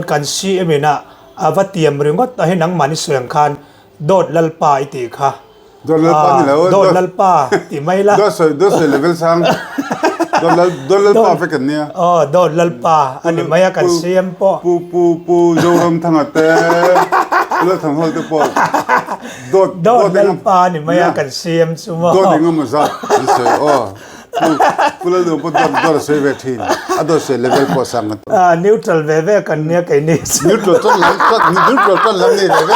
Kan CM in a a va tiam ringawt a hei nangmahni sawi ang khan Dawt Lalpa i tih kha. Dawt Lalpa ni lo. Dawt Lalpa ti mai la. Dawt sawi dawt sawi level sang. Dawt Lal Dawt Lalpa vek an nia. Aw Dawt Lalpa a ni mai a kan CM pawh. Pu Pu Pu Zoramthanga te Pu Lalthanhawla te pawh Dawt Dawt Lalpa a ni mai a kan CM chu maw. Dawt engemaw zat an sawi aw. Pu Lalduhawm pawh dawt dawt a sawi ve thin. A dawt sawi level pawh a sang a. Ah, neutral ve ve kan nia kei ni chu. Neutral tan lam tan neutral tan lam ni ve ve.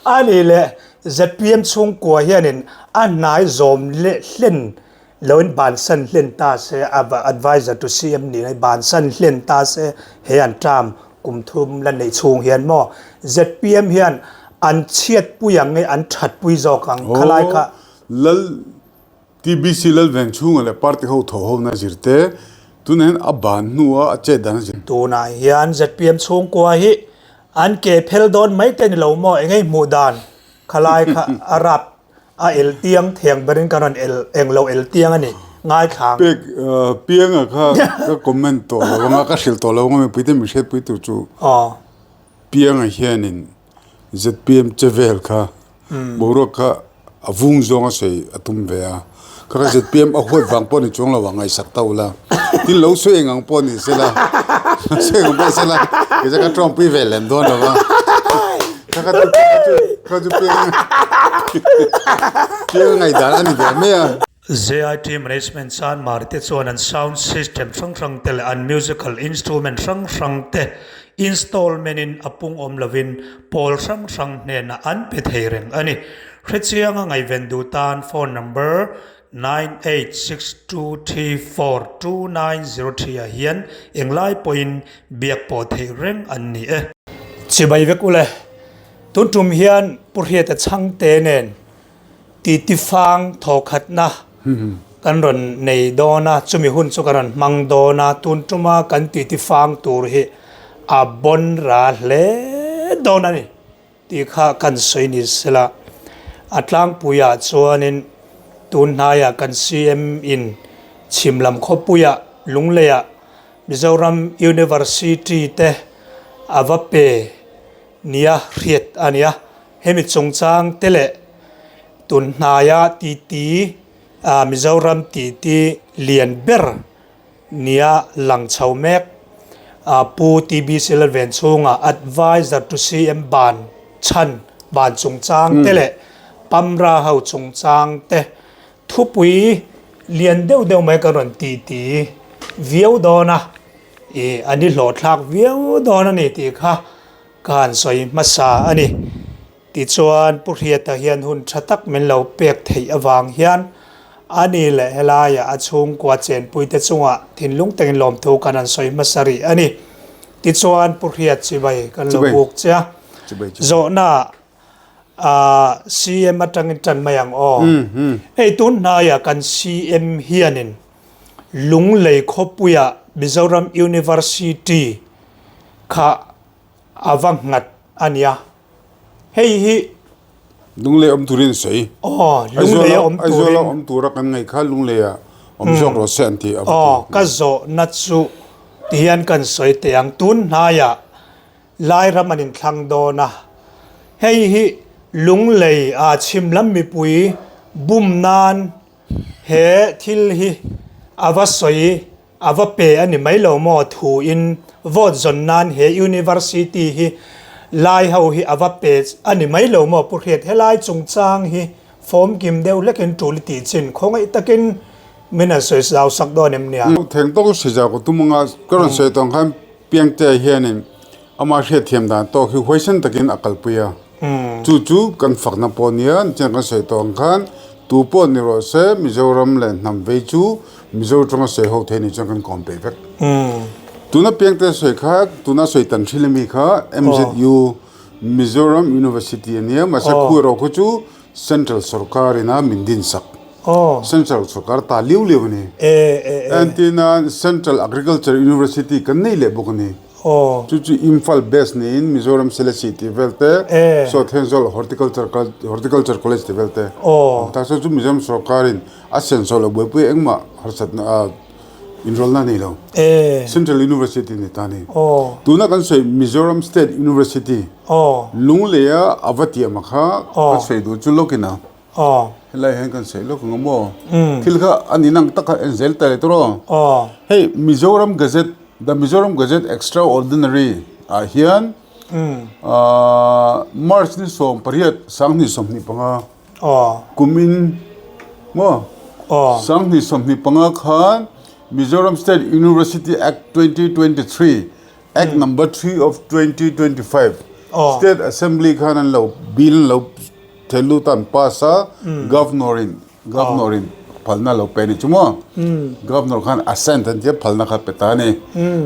A ni le, ZPM chhungkua hianin a hnai zawm leh hlen loin bansan hlen ta se, advisor to CM nih hi bansan hlen ta se he an term kum thum la neih chhung hian maw ZPM hian an chhiatpui ang nge an thatpui zawk ang khalai kha. Lal TBC Lalveng chhunga leh party ho thaw ho na zir te, tunah hian a ban hnua a chet dan a zir. Tunah hian zpm chhungkua hi an ke phel dawn mai te ni lo maw? Engei hmuh dan khalai kha a rap a el tiang thiang berin kan rawn el eng lo el tiang a ni ngaithlang. Pek pianga kha ka comment tawh lo anga ka hrilh tawh lo anga mipuite min hriatpui tur chu pianga hianin zpm che vel kha Boruak kha a vung zawng a sawi a tum ve a, kha kha zpm a huat vang pawh ni chuang lo a ngaihsak ta ula, tin lo sawi eng ang pawh ni se la, lo sawi eng ang pawh ni se la, kei chuan ka tawngpui ve lem dawn lo va, kha kha chu kha chu piang piang ngaihdan a ni ve mai a. ZIT Management Chanmar te chuan an sound system hrang hrang te leh an musical instrument hrang hrang te installment in a pung awm lovin pawl hrang hrang hnenah an pe thei reng a ni. Hrechianga ngaihven duh tan phone number 9862342903 ah hian englai pawhin biak pawh theih reng an ni e. Chibai vek ule, tun tum hian Pu Hriata Chhangte nen Titi fang thawkhatna kan rawn nei dawn a, chumi hun chu kan rawn hmang dawn a, tun tuma kan titi fang tur hi a bawn ra hle dawn a ni tih kha kan sawi ni sela. A tlangpuiah chuanin tun hnaiah kan CM in chhim lam khawpuiah Lungleiah Mizoram University te a va pe nia hriat a ni a. Hemi chungchang te leh tun hnaia titi Mizoram titi lian ber nia lang chho mek Pu TBC Lalven chhunga Adviser to CM ban chhan ban chungchang te leh Pamra ho chungchang te thupui lian deuh deuh mai kan rawn titi viau dawn a, ih a ni hlawhthlak viau dawn a ni tih kha Ka han sawi hmasa a ni. Tichuan, Pu Hriata hian hun tha tak min lo pek theih avang hian a ni leh helaiah a chhungkua chenpuite chungah thinlung takin lawmthu kan han sawi hmasa rih a ni. Tichuan, Pu Hriat chibai kan lo buk che a. Zawhna ah CM atangin tan mai ang aw. Hei tun hnaiah kan CM hianin Lunglei khawpuiah Mizoram University kha a va nghat a nia. Hei hi. Lunglei awm turin sawi. Aw, Lunglei a awm turin. Aizawla awm tura kan ngaih kha Lunglei ah awm zawk rawh se an ti a va ti. Aw, ka zawhna chu tihian kan sawi teh ang. Tun hnaiah Lairam an inthlang dawn a. Hei hi Lunglei ah chhim lam mipui bum nan He thil hi a va sawi, a va pe a ni mai lo maw? Thuin vote zawn nan he University hi lai ho hi a va pe a ni mai lo maw? Pu Hriat, helai chungchang hi form kim deuh hlekin tul i tih chin khawngaih takin min han sawi zau sak dawn em nia? Theng tawk sawi zau ka tum anga ka rawn sawi tawng khan Piangtea hianin Amah hriatthiam dan tawk hi huaisen takin a kalpui a. Chu chu kan fakna pawh nia, nichian kan sawi tawh ang khan tu pawh ni rawh se Mizoram leh hnam vei chu Mizo tawng a sawi ho thei ni chuan kan kawm peih vek. Tuna piangte sawi kha tuna sawi tan hrilh ami kha MZU Mizoram University a nia mahse khu erawh khu chu Central sorkar ina min din sak. Central sorkar ta liu liu a ni. Entirnan Central Agriculture University kan nei leh bawk a ni. Chu chu Imphal base niin Mizoram Selesih tih vel te, saw Thenzawl Horticulture Horticulture College tih vel te. Tak saw chu Mizoram sorkarin a senso leh buaipui engmah harsatna a. Inrawlna nei lo. Central University ni ta ni. Tuna kan sawi Mizoram State University Lungleia a va tiam a kha kan sawi duh chu lawkin a. Helai hian kan sawi lawk ang a maw? Thil kha a ni nang tak kha en zel ta leh tur aw. Hei Mizoram Gazette, The Mizoram Gazette Extraordinary ah hian March ni 18 2025 Kumin maw 2025 khan Mizoram State University Act 2023, Act Number 3 of 2025, State Assembly khan an lo bill an lo thel lut a an pass a, Governor in Governor in phalna a lo pe a ni chu maw? Governor khan assent an tia phalna kha pe ta a ni.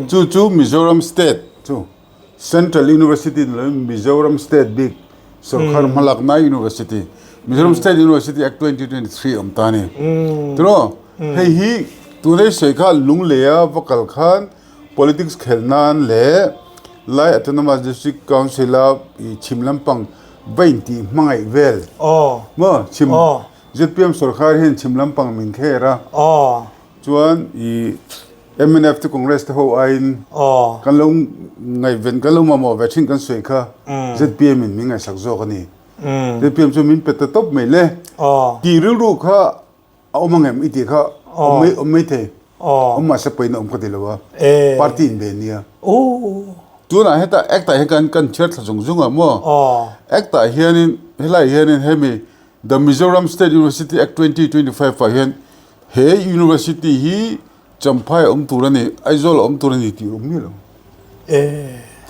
Chu chu Mizoram State chu. Central University ni lovin Mizoram State bik sorkar hmalakna University, Mizoram State University Act 2023 awm ta a ni. Tiraw? Hei hi tunei sawi kha Lungleia va kal khan politics khelh nan leh Lai Autonomous District Council-a chhim lampang va intih hmangaih vel maw? Chhim zpm sorkar hian chhim lampang min kher a. Chuan i mnf te Congress te ho aiin kan lo ngaihven kan lo mamawh ve thin kan sawi kha zpm in min ngaihsak zawk a ni. Zpm chu min pe ta tawp mai le. Tih rilru kha a awm angem i tih kha awm mai awm mai thei. Awm mahse pawhin a awm ka ti lo a. Party in ve nia. Tunah heta act ah hian kan kan chhiar thla zung zung a maw? Act ah hianin helaiah hianin hemi The Mizoram State University Act 2025 ah hian He University hi Champhai a awm tur a ni, Aizawl a awm tur a ni tih a awm miah lo.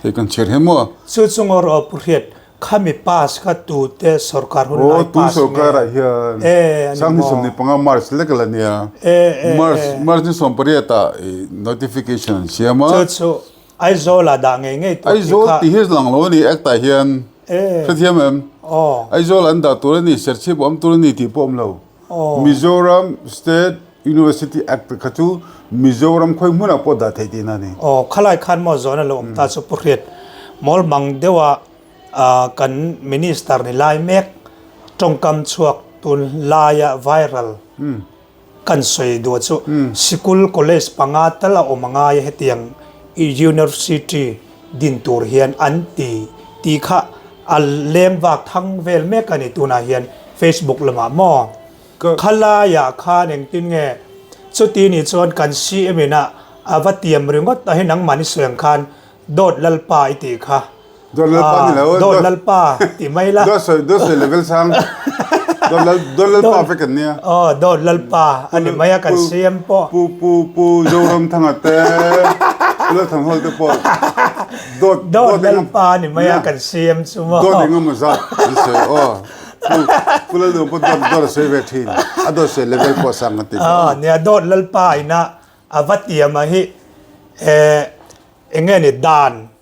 Hei kan chhiar hian maw? Chu chu ngaw rawh Pu Hriat, khami pass kha tute sorkar hun lai pass nge? Aw, tun sorkar ah hian 2025 March lek la nia. March March ni 18 ah notification an siam a. Chu chu Aizawl ah dah ngei ngei tur tih kha. Aizawl tih hi lang lo a ni act ah hian. Hrethiam em? Aizawl an dah tur a ni, Serchhip a awm tur a ni tih pawh a awm lo. Mizoram State University Act kha chu Mizoram khawi hmunah pawh dah theih tihna a ni. Aw, khalai khan maw zawn a lo awm ta chu Pu Hriat mawl mang deuha kan Minister ni lai mek tawngkam chhuak tun laia viral kan sawi duh chu sikul college panga tal a awm a ngai a hetiang University din tur hian an ti tih kha a leng vak thang vel mek a ni tunah hian Facebook lamah maw khalaiah khan engtin nge chuti nih chuan kan CM in a a va tiam ringawt a hei nangmah ni sawi ang khan dawt lalpa i tih kha Dawt lalpa ni lo dawt lalpa ti mai la dawt sawi dawt sawi level sang dawt lal dawt lalpa vek an nia aw dawt lalpa a ni mai a kan CM pawh pu pu pu Zoramthanga te Pu Lalthanhawla te pawh dawt dawt lalpa a ni mai a kan CM chu maw dawt engemaw zat an sawi aw pu pu Lalduhawm pawh dawt dawt a sawi ve thin a dawt sawi level pawh sang an ti aw nia dawt lalpa ina a va tiam a hi eh enge ni dan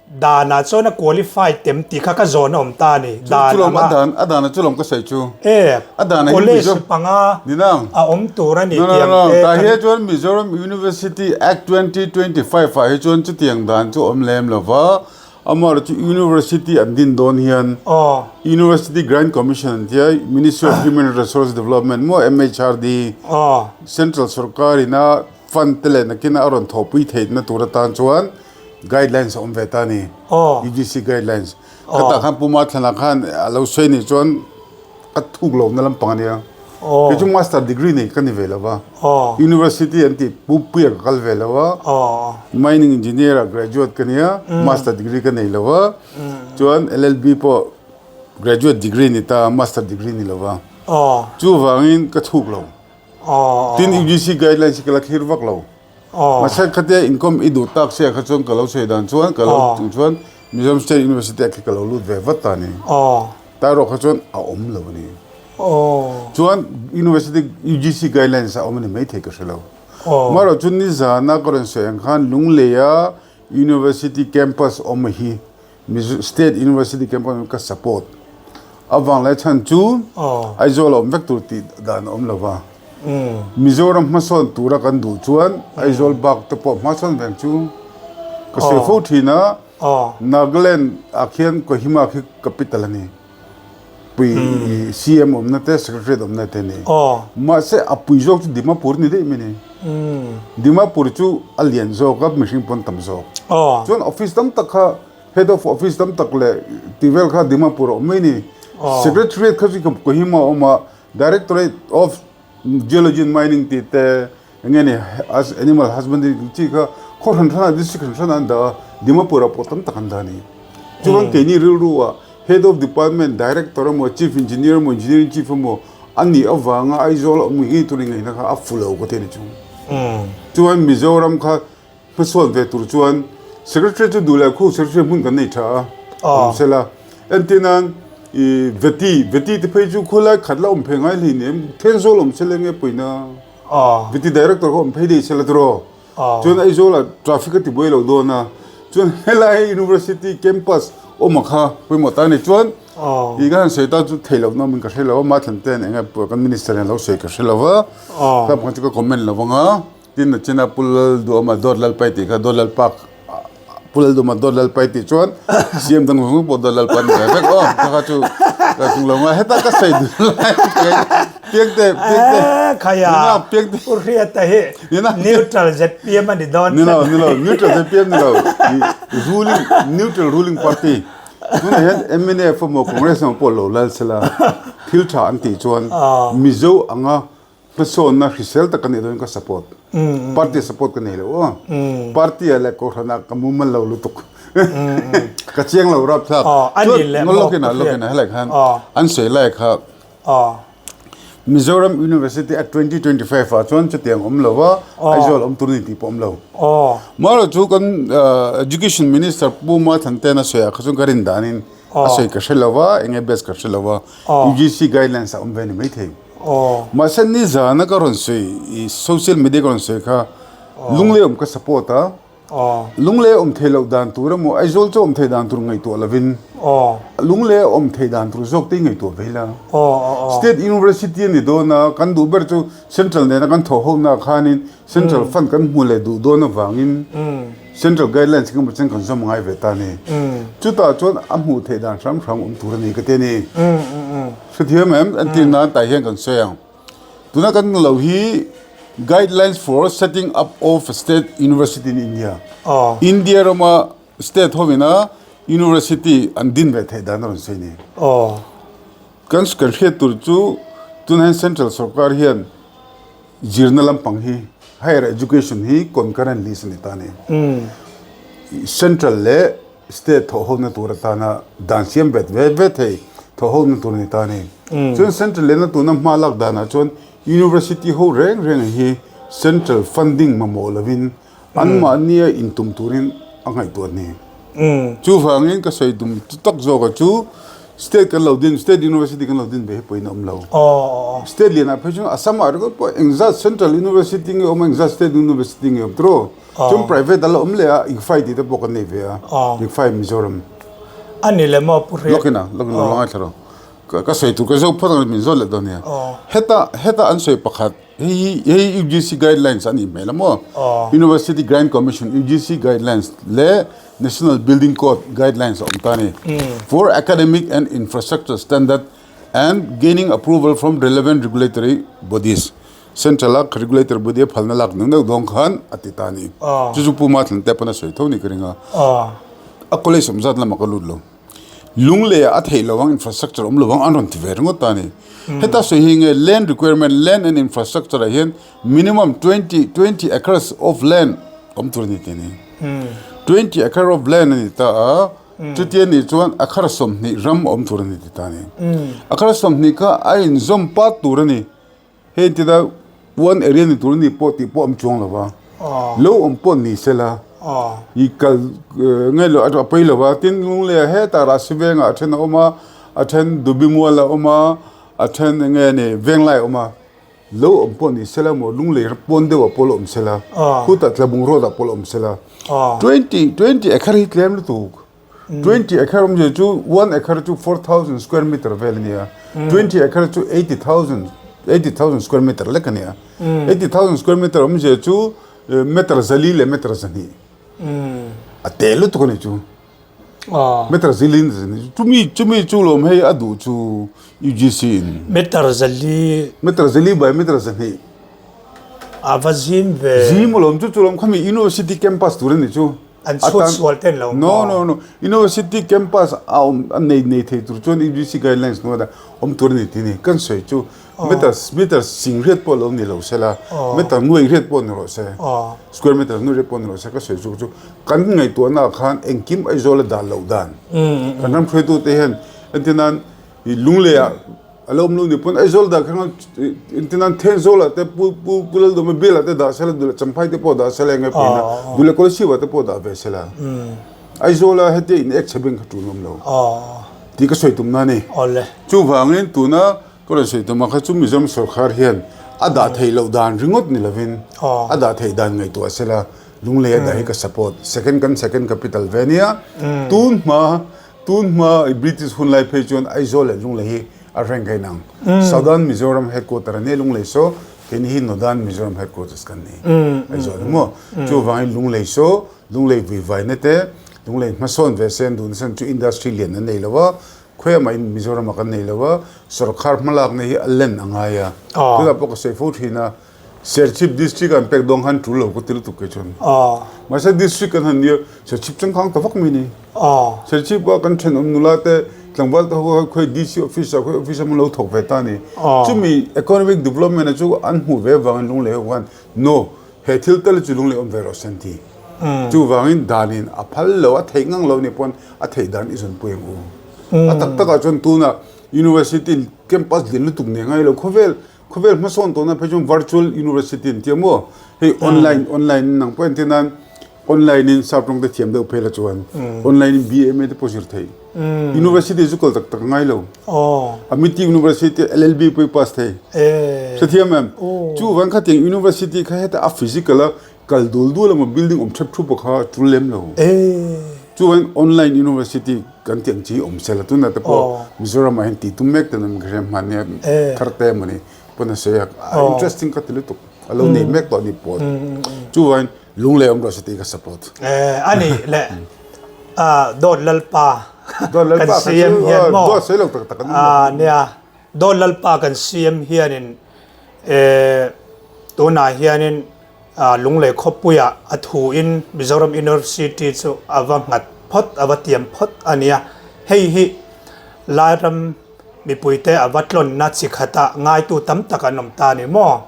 Danah chuan a qualify tem tih kha ka zawn a awm ta a ni. Dan anga. A dan, a danah chu lawm ka sawi chu. E, college panga a awm tur a ni tiang te. No, no, no, tah hian chuan Mizoram University Act 2025 ah hi chuan chutiang dan chu awm lem lo va, amaherawhchu chu University an din dawn hian University Grant Commission an tia, Ministry of Human Resource Development maw MHRD, Central sorkar ina fund te leh nakina a rawn thawhpui theihna tur atan chuan Guidelines a awm ve ta a ni. UGC guidelines. Ka tah khan Pu Mathlana khan a lo sawi nih chuan ka thuk lohna lampang a nia. Kei chu master degree nei ka ni ve lo va. University an tih Pu Puia ka kal ve lo a. Mining engineer ah graduate ka nia, master degree ka nei lo va. Chuan LLB pawh graduate degree ni ta, master degree ni lo va. Chuvangin ka thuk lo. Tin UGC guidelines hi ka la thlir vak lo. Mahse khatia inkawm i duh tak sia kha chuan ka lo sawi dan chuan ka lo chung chuan Mizoram State University ah khi ka lo lut ve vat ta a ni. Ta erawh kha chuan a awm lo a ni. Chuan University UGC guidelines a awm a ni maithei ka hre lo. Amaherawh chu nizana ka rawn sawi ang khan Lungleia University campus awm hi Mizo State University campus ka support avang leh chhan chu Aizawl a awm vek tur tih dan a awm lo va. Mizoram hmasawn tura kan duh chuan Aizawl bak te pawh hmasawn veng chu ka sawi fo thin a, Nagaland ah khian Kohima khi capital a ni. Pui CM awmna te Secretariat awmna te a ni. Mahse a pui zawk chu Dimapur ni daih mai ni. Dimapur chu a lian zawk a, mihring pawn tam zawk. Chuan office tam tak kha head of office tam tak leh tih vel kha Dimapur a awm mai a ni. Secretariat kha chu Kohima a awm a, Directorate of Geology and Mining tih te eng nge ni Animal Husbandry tih chi kha khaw hran hranah district hran hranah an dah a, Dimapur ah pawh tam tak an dah a ni. Chuan keini rilru ah Head of Department, Director emaw, Chief Engineer emaw, Engineering Chief emaw a nih avanga Aizawl a awm ngei ngei tur i ngaihna kha a fu lo ka ti a ni chung. Chuan Mizoram kha hmasawn ve tur chuan Secretary chu duh leh khu Secretary hmun kan nei tha a, awm sela. Entir nan i Veti, Veti te phei chu khawilai khat la awm phei ngai hlei nem, Thenzawl awm sela enge pawina Veti Director kha awm phei daih sela tiraw. Chuan Aizawlah traffic a ti buai lo dawn a, chuan helai University campus awm a kha pawimawh ta a ni. Chuan i ka han sawi ta chu theih lohna awmin ka hre lo a, Mathan ten eng nge kan Minister hian lo sawi ka hre lo va, kha kha chu ka comment lo vang a, tin a china Pu Lalduhawma Dawt Lalpai tih kha Dawt Lalpa Pu Lalduhawma Dawt Lalpai tih chuan CM dang zawng zawng pawh Dawt Lalpa an ni ve vek aw, kha kha chu ka chung lo ngai heta ka sawi duh lai Piangte Piangte Khaia Piangte Pu Hriata hi neutral ZPM a ni dawn Ni lo ni lo neutral ZPM ni lo ruling neutral ruling party tunah hian MNF emaw Congress emaw pawh lo lal sela thil tha an tih chuan Mizo anga hmasawnna hrisel tak ka nih dawn ka support party support ka nei lo aw party ah leh kohhran ah ka mumal lo lutuk ka chiang lo rap thlak chuan lawkin ah lawkin ah helai khan an sawi lai kha Mizoram University Act 2025 ah chuan chutiang awm lo va Aizawl awm tur a ni tih pawh awm lo Marawh chu kan Education Minister Pu Mathanten a sawi ah kha chuan ka rin danin a sawi ka hre lo va eng nge best ka hre lo va UGC guidelines a awm ve a ni maithei. Mahse nizana ka rawn sawi i social media ka rawn sawi kha lunglei awm ka support a, lunglei awm thei loh dan tur emaw Aizawl chu awm thei dan tur ngaihtuah lovin lunglei awm thei dan tur zawk te hi ngaihtuah ve ila. State University a ni dawn a, kan duh ber chu Central nena kan thawh ho na khanin Central fund kan hmu leh duh dawn avangin Central guidelines engemaw chen kan zawm ngai ve ta a ni. Chutah chuan a hmuh theih dan hram hram awm tur a ni ka ti a ni. Hrethiam em? Entir nan tah hian kan sawi ang. Tuna kan lo hi Guidelines for Setting Up of State University in India. India rama state hovina university an din ve theih dan a rawn sawi a ni. Kan kan hriat tur chu tunah hian central sorkar hian zirna lampang hi higher education hi concurrent list a ni ta a ni. Central leh State thawhhona tur atana dan siam vet ve ve thei thawhhona tur a ni ta a ni. Chuan Central lehna tuna hma lak danah chuan University ho reng reng hi Central funding mamawh lovin anmahnia intum turin a ngaihtuah a ni. Chuvangin ka sawi tum tak zawka chu State kan lo din, State University kan lo din ve hi pawhin a awm lo. State lianah phei chuan Assam ah ringawt pawh engzat Central University nge awm a, engzat State University nge awm tiraw? Chuan private a la awm leh a, ICFAI tih te pawh kan nei ve a, ICFAI Mizoram. A ni leh maw Pu Hriat? Lawkin a, lawkin lo ngaithla rawh. Ka sawi tur ka zo phawt ang min zawt leh dawn nia. Heta, heta an sawi pakhat, hei hi, hei hi UGC guidelines a nih hmel a maw? University Grant Commission, UGC guidelines leh National Building Code guidelines a awm ta a ni. For academic and infrastructure standard and gaining approval from relevant regulatory bodies. Central a regulator body a phalna lak neuh neuh dawn khan a ti ta a ni. Chu chu Pu Mathlante pawn a sawi tho ni ka ring a. A college awm zat lamah ka lut lo. Lunglei ah a theih lo ang infrastructure awm lo ang an rawn ti ve ringawt ta a ni. Heta sawi hi nge land requirement, land and infrastructure ah hian minimum 20, 20 acres of land awm tur a ni tih a ni. 20 acre of land a ni ta a, chuti a nih chuan acre 20 ram awm tur a ni ti ta a ni. Acre 20 kha a inzawm pat tur a ni. Hei ti ta one area ni tur ni pawh tih pawh awm chuang lo va, lo awm pawh ni se la i kal nge lo a pawi lo va, tin Lunglei hetah Rahsi vengah a then a awm a, a then Dubi mual a awm a, a then eng nge ni Venglai a awm a, lo awm pawh ni se la maw Lunglei pawn deuhah pawh lo awm se la, khutah Tlabung road ah pawh lo awm se la, 20 20 acre hi tlem lutuk. 20 acre awmzia chu one acre chu 4000 square meter vel a nia 20 acre chu 80000 80000 square meter lek a nia 80000 square meter awmzia chu meter zali leh meter zahnih a te lutuk a ni chu meter zali leh zahnih chumi chumi chu lawm hei a duh chu UGC in meter zali meter zali by meter zahnih. A va zim ve. Zim alawm chu chu lawm khami University campus tur a ni chu. An chhut sual ten lo maw? No no no University campus a awm a nei nei thei tur chuan UGC guidelines hnuaia awm tur a ni tih a ni. Kan sawi chu meter meter sing riat pawh lo ni lo se la meter nuai riat pawh ni rawh se square meter nuai riat pawh ni rawh se ka sawi chu chu kan ngaihtuahna ah khan engkim Aizawl a dan loh dan kan ram hruaitute hian entirnan ih Lunglei ah A lo awm lo ni pawn Aizawl dah khan engtin nan Thenzawl ah te Pu Pu Pu Laldawma bial ah te dah sela Dule Champhai te pawh dah sela eng nge pawhin a Dule Kolosib ah te pawh dah ve sela Aizawl a hetia in ek chhe beng kha tul awm lo tih ka sawi tum na a ni. Chuvangin tuna ka rawn sawi tum ang kha chu Mizoram sawrkar hian a dah theih loh dan ringawt ni lovin a dah theih dan ngaihtuah sela Lunglei a dah hi ka support second kan second capital ve ania tun hma Tun hma i British hun lai phei chuan Aizawl leh Lunglei hi a rank a inang. Southern Mizoram headquarter a nia Lunglei saw keini hi Northern Mizoram headquarters kan ni. Aizawl hi maw? Chuvangin Lunglei saw Lunglei vuivaina te Lunglei hmasawn ve se an duhna chhan chu industry lian an nei lo a, khawiah mah in Mizoram ah kan nei lo a, sawrkhar hmalakna hi a len a ngai a. Tunah pawh ka sawi fo thin a. Serchhip district an pek dawng khan tul lo ka ti lutuk kei chuan. Mahse district kan han nia Serchhip changkang ta vak mai ni. Serchhip a kan thenawm nula te tlangval te ho kha khawi DC office ah khawi office ah lo thawk ve ta ni. Chumi economic development a chu an hmuh ve avangin Lunglei ho khan no he thil tal hi chu Lunglei awm ve rawh se an ti. Chuvangin danin a phal lo a theih ngang lo ni pawn a theih dan i zawnpui ang u. A tak takah chuan tunah University campus lian lutuk nen ngai lo khawvel Khawvel hmasawn tawhna phei chuan virtual university an tia maw? Hei online online in nang pawh entir nan online in sap rawng te thiam deuh phei la chuan online in BMA te pawh zir thei. University chu kal tak tak a ngai lo. Amity University LLB pawh i pass thei. Hrethiam em? Chuvang khatiang university kha heta a physical a Kal dul dul emaw building awm thep thup a kha tul lem lo. Chuan online university kan tih ang chi awm sela tunah te pawh Mizoram ah hian tih tum mek ten an hre hman nia thar te emawni pawn a sawi a interesting ka ti lutuk a lo nei mek tawh a ni pawh chuan Lunglei awm rawh se tih ka support. A nih leh Dawt Lalpa kan CM hian maw Dawt sawi lo tak tak an awm lo. Nia Dawt Lalpa kan CM hianin tunah hianin Lunglei khawpuiah a thuin Mizoram University chu a va nghat phawt, a va tiam phawt a nia. Hei hi Lairam mipuite a va tlawnna chi khatah ngaitu tam tak an awm ta a ni maw?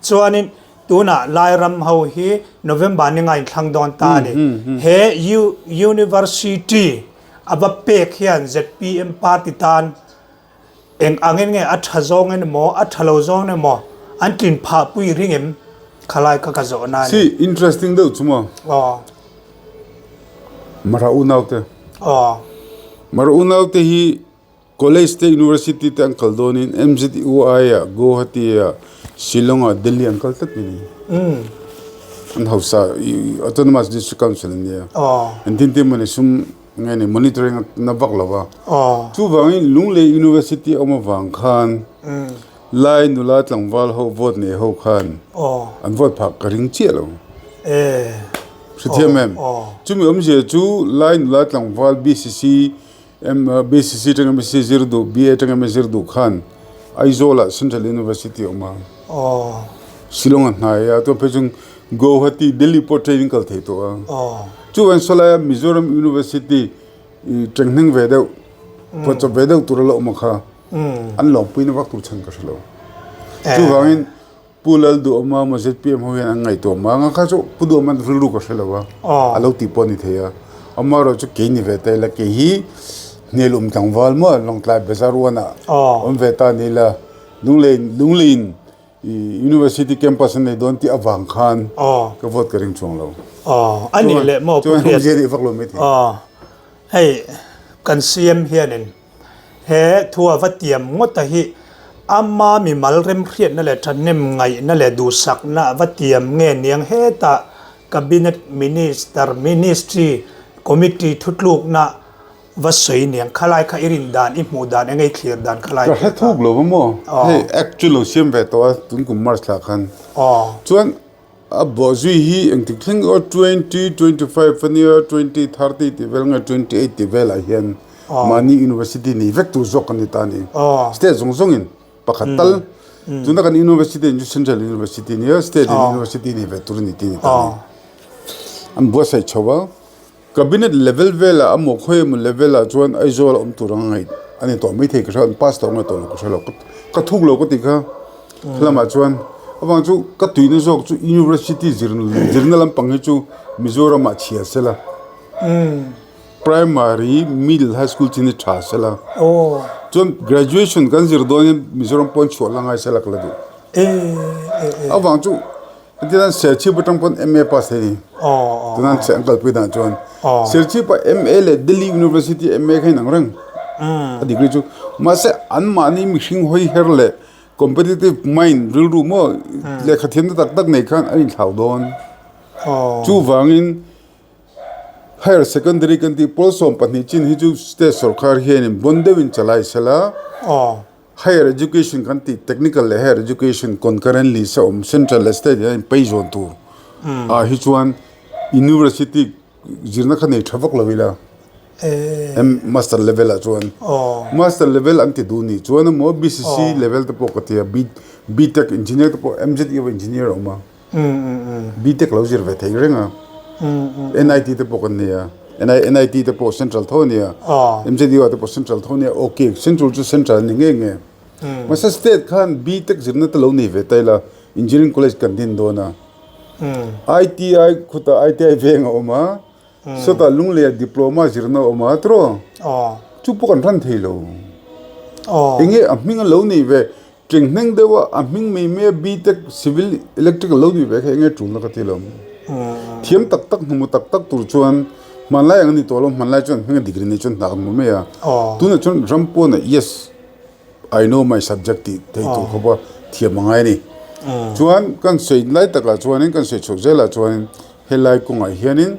Chuanin tunah Lairam ho hi November ni nga inthlang dawn ta a ni. He University a va pek hian zpm party tan Eng angin nge a tha zawng emaw a tha lo zawng emaw an tlin phah pui ring em? Khalai kha ka zawhna a ni. Si, interesting deuh chu maw? Aw. Mara unaute. Aw. Mara unaute hi college te university te an kal dawnin MZUI ah, Guwahati ah, Shillong ah, Delhi an kal tlat mai ni. An hausa Autonomous District Council an nia. Aw. Engtin tin mawni sum Nge ni monitoring a na vak lo va. Chuvangin Lunglei University a awm avang khan Lai nula tlangval ho vote nei ho khan an vote phah ka ring chiah lo. Hrethiam em? Chumi awmzia chu Lai nula tlangval BCC BCC atanga MSc zir duh BA atanga MSc zir duh khan Aizawl ah Central University a awm a. Shillong a hnai a, chuan phei chuan Guwahati, Delhi pawh train in kal thei tawh a. Chuan sawlaia Mizoram University i tenghneng ve deuh, phuahchawp ve deuh tur a la awm a kha, an lawmpuina vak tur chhan ka hre lo. Chuvangin Pu Lalduhawma maw zpm ho hian an ngaihtuah mang a, kha chu Pu Duhawma rilru ka hre lo a, a lo tih pawh a ni thei a. Amaherawhchu chu kei ni ve ta ila, kei hi Hnialum tlangval maw Lawngtlai Bazar uanah awm ve ta ni ila, Lunglei Lungleiin University campus an nei dawn tih avang khan ka vote ka ring chuang lo. Aw, a nih leh maw Pu Hriat? Chuan vak lo mai thei. Aw, hei kan CM hianin he thu a va tiam ngawt a hi ama mimal remhriatna leh thahnem ngaihna leh duhsakna a va tiam nge niang hetah Cabinet Minister Ministry Committee thutlukna Va sawi niang khalai kha i rin dan, i hmuh dan, enge i thlir dan khalai Ka hre thuk lo va maw? Hei act chu lo siam ve tawh a tun kum March thla khan. Chuan a bawhzui hi engtik thleng aw 2025 ania 2030 tih vel nge 28 tih velah hian mahni university nei vek tur zawk kan ni ta a ni. State zawng zawngin pakhat tal. Tuna kan university chu Central University nia State University ni ve tur a ni tih a ni ta a ni. An buatsaih chho a, Cabinet level velah a maw khawi emaw level ah chuan Aizawl a awm tur anga ngaih a ni tawh maithei ka hre lo, an pass tawh nge tawh lo ka hre lo, ka thuk lo ka ti kha helamah chuan avang chu ka tuina zawk chu University zir zirna lampang hi chu Mizoram ah chhia sela Primary, Middle, High School chin hi tha sela chuan Graduation kan zir dawnin Mizoram pawn chhuah la ngai sela ka la duh avang chu. Hetiang Serchhip atang pawn MA pass thei ni. Tunan che an kalpui dan chuan Serchhip ah MA leh Delhi University MA kha inang reng a degree chu. Mahse an mahni mihring hawi her leh competitive mind rilru maw lehkha thiamna tak tak nei khan an inthlau dawn. Chuvangin Higher Secondary kan tih pawl 12 chin hi chu state sorkar hianin bon deuhin chalai sela. Higher Education kan tih Technical leh Higher Education concurrently se awm Central leh State hian pei zawn tur ah hi chuan University zirna kha nei tha vak lo ila Master level ah chuan Master level an ti duh nih chuan emaw BCC level te pawh ka ti a B.Tech Engineer te pawh MZU Engineer a awm a. B-Tech lo zir ve thei reng a, NIT te pawh kan nei a, NIT te pawh central tho a ni a, MZU ah te pawh central tho a ni a, ok central chu central a ni nge nge. Mahse state khan B-Tech zirna te lo nei ve ta ila, engineering college kan din dawn a, ITI khutah ITI veng a awm a, Sawtah Lungleiah diploma zirna a awm a tiraw? Chu pawh kan hran thei lo. Enge a hming a lo nih ve? Tenghneng deuha a hming mai mai a B-Tech Civil Electrical lo nih ve kha enge tulna ka ti lo. Thiam tak tak hmu tak tak tur chuan hmanlai ang a ni tawh lo, hmanlai chuan hming a degree nei chuan hna kan hmu mai a. Tunah chuan ram pawnah yes I know my subject tih thei tur khawpa thiam a ngai a ni. Chuan kan sawi lai takah chuanin kan sawi chhuak zelah chuanin Helai kawngah hianin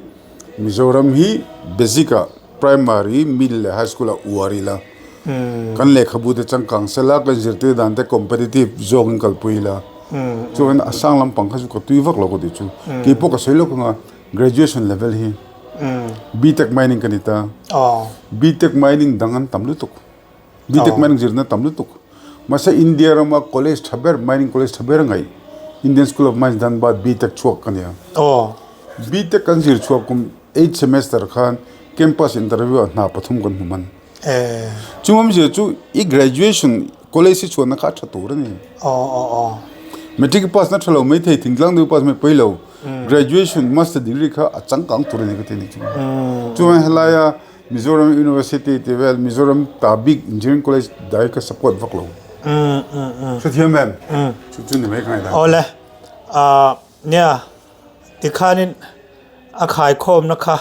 Mizoram hi basic ah primary, middle leh high school ah uar ila kan lehkhabu te changkang sela kan zirtir dan te competitive zawngin kalpui ila chuan a sang lampang kha chu ka tui vak lo ka tih chu keipawh ka sawi lawk anga graduation level hi B-tech mining ka ni ta B-tech mining dang an tam lutuk. B-Tech mining zirna tam lutuk. Mahse India rama college tha ber, mining college tha ber ngaih Indian School of Mines Dhanbad B-Tech chhuak ka nia. B-Tech kan zir chhuak kum eight semester khan campus interview ah hna pathum kan hmu hman. Chung awmzia chu i graduation college hi chhuahna kha a tha tur a ni. Matric i pass na tha lo mai thei, thingtlang deuh i pass mai pawi lo. Graduation master degree kha a changkang tur a ni ka ti a ni chu. Chuan helaia Mizoram University tih vel Mizoram ta bik Engineering College dai ka support vak lo. Hrethiam em? Chu chu ni mai ka ngaihdan. Awle nia tikhanin a khaikhawmna kha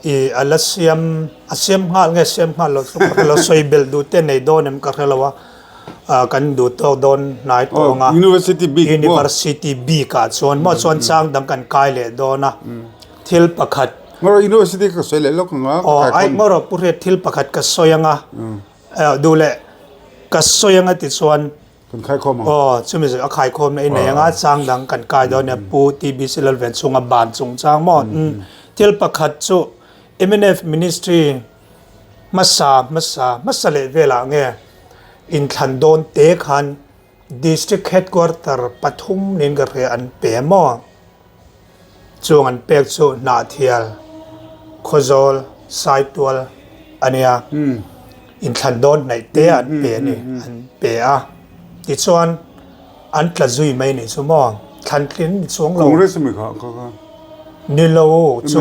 i a la siam a siam nghal nge siam nghal lo chu ka hre lo sawi belh duh te nei dawn em ka hre lo a kan duh tawk dawn hnai tawh ang a University bik University bik ah chuan maw chuan chang dang kan kai leh dawn a thil pakhat Ngawrh University ka sawi leh lawk ang a. Aw ai ngawrh Pu Hriat thil pakhat ka sawi ang a. Duh leh ka sawi ang a ti chuan. Kan khaikhawm ang. Aw chumi zawh a khaikhawm na i nei ang a chang dang kan kai dawn nia Pu TBC Lalven chhunga ban chungchang maw. Thil pakhat chu mnf Ministry hmasa hmasa hmasa leh velah nge inthlan dawn te khan District Headquarter pathum niin ka hria an pe maw? Chung an pek chu Hnahthial, Khawzawl, Saitual a nia. Inthlan dawn hnaih te an pe a ni, an pe a. Tichuan an tla zui mai nih chu maw? Thlan tlin ni chuang lo. Congress ami kha kha kha. Ni lo chu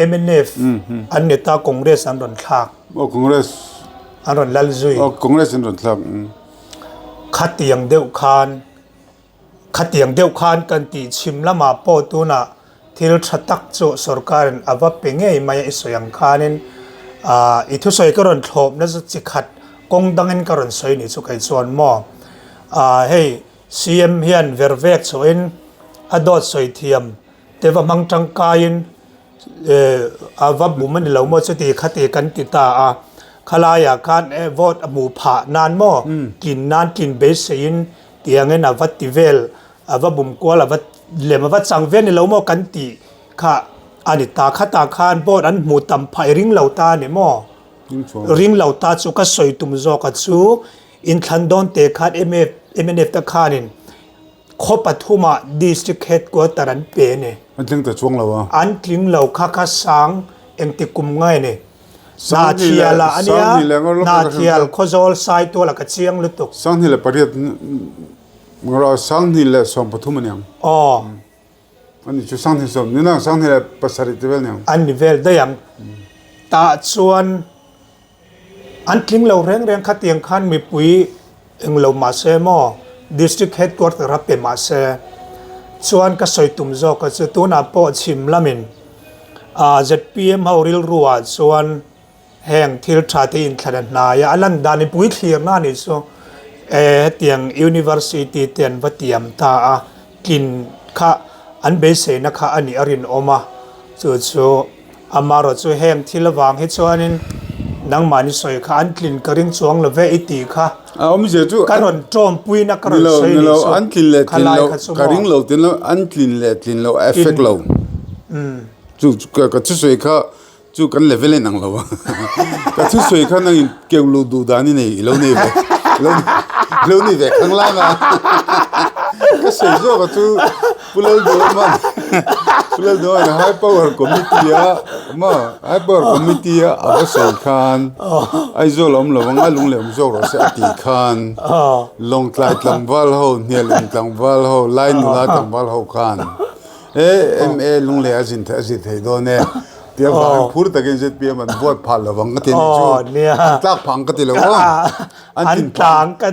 mnf an ni ta Congress an rawn thlak. Aw Congress. An rawn lal zui. Aw Congress an rawn thlak. Khatiang deuh khan, khatiang deuh khan kan tih chhim lamah pawh tunah thil tha tak chu sorkarin a va pe ngei mai a, i sawi ang khanin ah i thusawi ka rawn thlawp nasa chi khat kawng dangin ka rawn sawi nih chu kei chuan maw ah hei CM hian ver vek chhuahin a dawt sawi thiam te va hmang tangkaiin A va bum a ni lo maw chuti khati kan ti ta a, khalaiah khan e vote a hmuh phah nan maw tlin nan tlin beiseiin tiangin a va ti vel a va bum kual a va lem a va chang vel ni lo maw kan tih kha a ni ta. Khatah khan vote an hmuh tam phah i ring lo ta a ni maw? Ring lo ta chu ka sawi tum zawk a chu inthlan dawn te khan mnf. mnf te khanin khaw pathumah district headquarter an pe a ni. An tling ta chuang lo a. An tling lo kha kha sang engtik kum ngai a ni. Hnathial ah a nia, Hnathial Khawzawl Saitual ah ka chiang lutuk. 28 13 a niang. Aw. Ani chu 20 ni nang 27 te vel niang. An ni vel daih ang. Tah chuan an tling lo reng reng khatiang khan mipui eng lo mah se maw District Headquarter a pe mah se chuan ka sawi tum zawk a chu tunah pawh chhim lamin ZPM ho rilru ah chuan Heng thil tha te inthlan a hnai a, a lan dan i pui thlirna a nih chu e hetiang University te an va tiam ta a, tlin kha an beiseina kha a nih a rinawm a, chu chu amarawh chu heng thil avang hi chuanin nangmahni sawi kha an tlin ka ring chuang lo ve i tih kha A awmzia chu ka rawn tawmpuina ka rawn sawi nih chu an tlin leh kha tlin lai loh kha chu ka maw ring lo tin lo an tlin leh tlin loh a effect lo chu ka thusawi kha Chu kan level in ang lo a, ka thusawi kha nangin keu luh duh dan i nei i lo nei ve i lo nei ve khang lang a, ka sawi zawk a chu Pu Lalduhawma Pu Lalduhawma high power committee a maw high power committee a a va sawi khan Aizawl a awm lo ang a lung leh awm zawk rawh se a tih khan Lawngtlai tlangval ho Hnialum tlangval ho Lai nula tlangval ho khan E MA lunglei a zin a zir thei dawn e tia vangin phur takin zpm an vote phah lo vang ka ti anih chu an tlak phah ang ka ti lo aw an tin tlang ka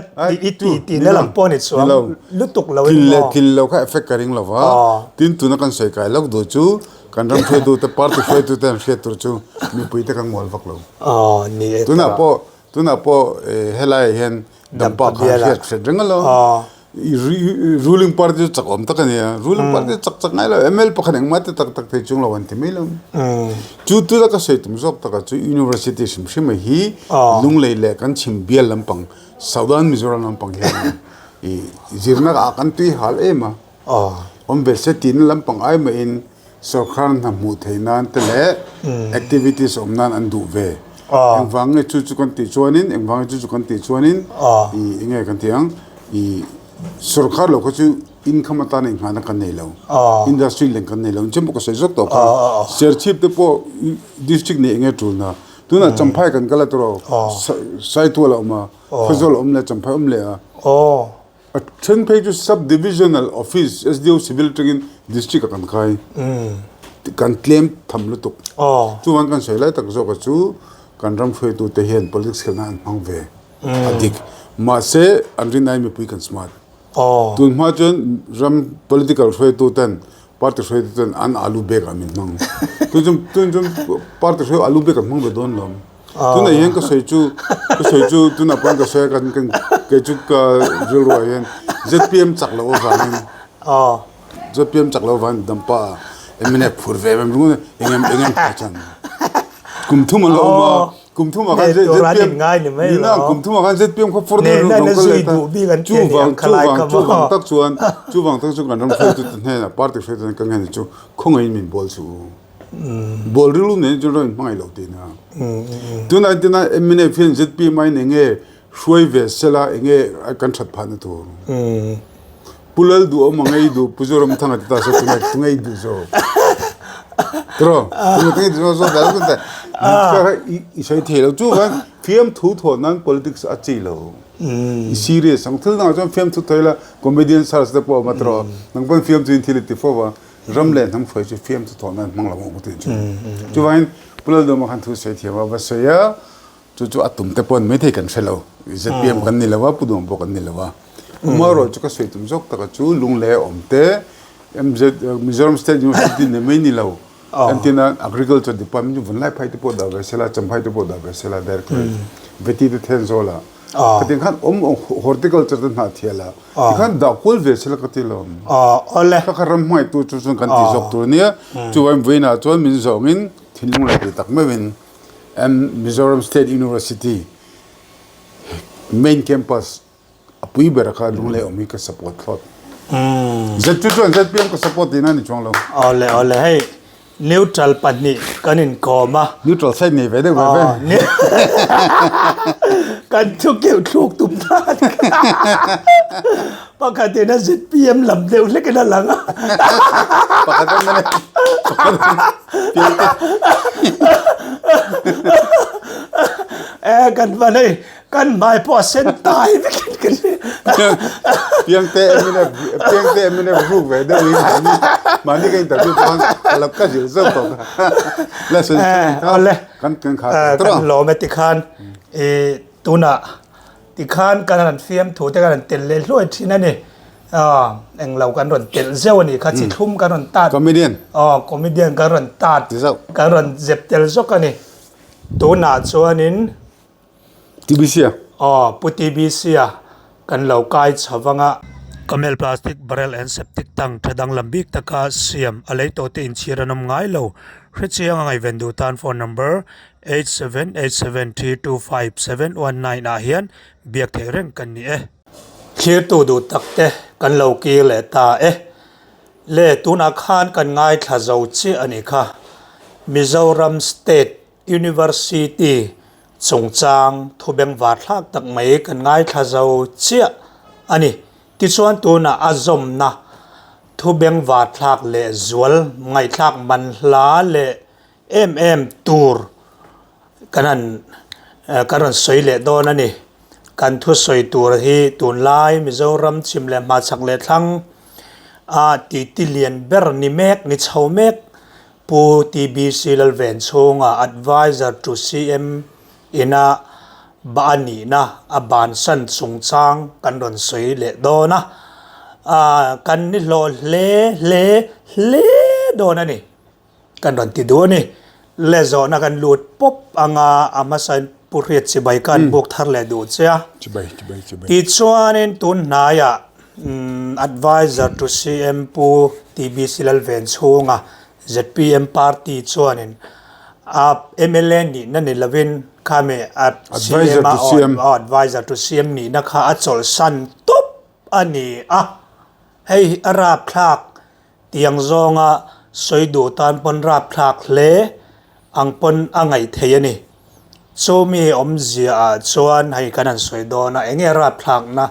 i ti ti na lam pawh ni chuang lutuk lo in leh tlin lo kha effect ka ring lo va tin tuna kan sawi kai lawk duh chu kan ram hruaitu te party hruaitu te an hriat tur chu mipui te kan mual vak lo tunah pawh tunah pawh helaiah hian Dampa kha hriat hriat reng alo. Ruling party chu chak awm tak a nia. Ruling party chak chak ngai lo. ML pakhat engmah te tak tak thei chung lo an ti mai lo. Chu tu la ka sawi tum zawk taka chu University hrim hrim a hi Lunglei leh kan chhim bial lampang Southern Mizoram lampang hian i zirna ah kan tui hal em a. Awm ve se tihna lampang ai mahin Sorkar hna hmuh theih nan te leh activities awm nan an duh ve. Engvang nge chu chu kan tih chuanin, engvang nge chu chu kan tih chuanin i enge kan tih ang i sorkar lo kha chu income atana inghahna kan nei lo, industry leng kan nei lo engchen pawh ka sawi zawk tawh kha. Serchhip te pawh district nei enge tulna tunah Champhai kan kal a tawh Saitual a awm a, Khawzawl a awm leh a, Champhai a awm leh a. A then phei chu Sub Divisional Office, SDO, Civil atangin District ah kan khai. Kan tlem tham lutuk. Chuvang kan sawi lai tak zawk a chu kan ram hruaitute hian politics khelhna an hmang ve a dik. Mahse an rinai mipui kan smart. Tun hma chuan ram political hruaituten party hruaituten an alu bag ah min hmang. Tun chu tun chu party hruai alu bag an hmang ve dawn lo. Tunah hian ka sawi chu ka sawi chu tunah pawhin ka sawi a kan kan kei chu ka rilruah hian zpm chak loh avangin zpm chak loh avangin Dampa mnf phur ve em ringawt eng em eng em phah chuan kum thum an lo awm a kum thum ah khan zpm nina kum thum ah khan zpm kha phur deuh rawn kal leh ta chuvang chuvang chuvang tak chuan chuvang tak chuan kan ram hruaitute hnenah party hruaitute kan ngen chu khawngaihin min bawl suh u. Bawl rilru nen chuan ram in hmangaih loh tihna. Tunah tina mnf hian zpm aiin eng nge hruai ve sela eng nge kan that phahna tur. Pu Lal duh awm ang ei duh Pu Zoramthanga ti ta se tunge tunge i duh zawk. Tiraw tunge tunge i duh zawk zawk zel ta i sawi thei lo chuvang fiamthu thawh nan politics a chi lo. I serious ang thil dangah chuan fiamthu thawh ila comedian search te pawh a awm a tiraw nang pawn fiamthu in thil i ti fo va. Ram leh hnam hruai chu fiam chu thawh nan hmang lo ang tih chu. Chuvangin Pu Laldawma khan thu sawi thiam a va sawi a, chu chu a tum te pawh an maithei kan hre lo. Zpm kan ni lo a, Pu Duhawm pawh kan ni lo a. Amaherawh chu ka sawi tum zawk taka chu Lunglei a awm te, MZ Mizoram State University ni mai ni lo, entirna Agriculture Department chu Vunlai phai te pawh dah ve sela, Champhai te pawh dah ve sela Directorate Veti te Thenzawl ah. Khatiang khan awm horticulture te hnah thial a, tikhan dah kual ve sela ka ti lo. Awle. Kha kha ram hmangaihtu chu chuan kan ti zawk tur ania. Chuvangin vawiinah chuan min zawngin thinlung leh ti tak meuhin Mizoram State University main campus a pui ber kha lunglei awm hi ka support thlawt. Zet chu chuan zpm ka support tihna a ni chuang lo. Awle awle hei. Neutral pahnih kan inkawm a. Neutral side nei ve deuh ve ve. Kan thu keuh thluk tum dan pakhatin a ZPM lam deuh hlekin a lang a. Pakhat em mnf pakhat piangte. E kan van hei Kan hmai pawh a sen tai vekin ka hria. Piangte mnf Piangte mnf ruk ve deuh hi mahni mahni ka interview pawh khan ka lo ka zilh zeuh tawh kha. La sawi sawi kha Awle kan kan kha tawh kan lawm e tikhan i tunah tikhan kan han fiam thu te kan han telh leh hluai thin a ni. Englo kan rawn telh zeuh a nih kha chi thlum kan rawn tat. Comedian. Aw comedian kan rawn tat. Zauh. Kan rawn zep tel zawk a ni. Tunah chuanin. TBC a? Aw, Pu TBC a, kan lo kai chho vang a. Camel plastic barrel and septic tank tha danglam bik taka siam a lei tawh te inchhir an awm ngai lo. Hrechiang a ngaihven duh tan phone number 8787325719 ah hian biak theih reng kan ni e. Thlirtu duh tak te kan lo kir leh ta e. Le tunah khan kan ngaithla zo chiah a nih kha. Mizoram state University chungchang thu bengvar thlak tak mai kan ngaithla zo chiah a ni. Tichuan tunah a zawmna thu bengvar thlak leh zual ngaihthlak man hla leh em em tur kan han kan rawn sawi leh dawn a ni. Kan thusawi tur hi tunlai Mizoram chhim leh hmachhak leh thlang a titi lian ber ni mek ni chho mek Pu TBC Lalvenchhunga Adviser to CM ina ba a nihna a bansan chungchang kan rawn sawi leh dawn a, kan ni hlawh hle hle hle dawn a ni. Kan rawn ti duh a ni. Le zawhna kan lut pawp anga a hmasain Pu Hriat Chibai khan buk thar leh duh che a. Chibai, chibai, chibai. Tichuanin tun hnaiah Adviser to CM Pu TBC Lalvenchhunga zpm party chuanin a mla nihna ni lovin khami a Adviser to CM Adviser to CM nihna kha a chawlhsan tawp a ni a. Hei a rapthlak tiang zawnga sawi duh tan pawn rapthlak hle ang pawn a ngaih theih a ni. Chumi awmzia ah chuan hei kan han sawi dawn a, enge rapthlakna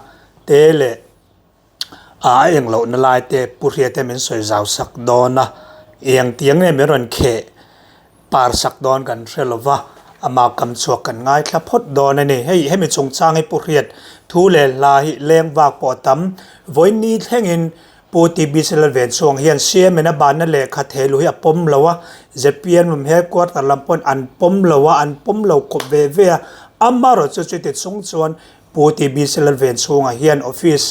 te leh a eng lohna lai te Pu Hria te min sawi zau sak dawn a, eng tiang nge min rawn kheh par sak dawn kan hre lo va, amah kam chhuak kan ngaithla phawt dawn a ni. Hei hemi chungchang hi Pu Hriat thu leh hla hi leng vak pawh a tam, vawiin ni thlengin Pu TBC Lalvenchhuang hian CM in a banna lehkha thehluh hi a pawm lo a, zpm lam headquarter lam pawn an pawm lo a, an pawm lo kawp ve ve a. Amaherawh chu chuti chung chuan Pu TBC Lalvenchhunga hian office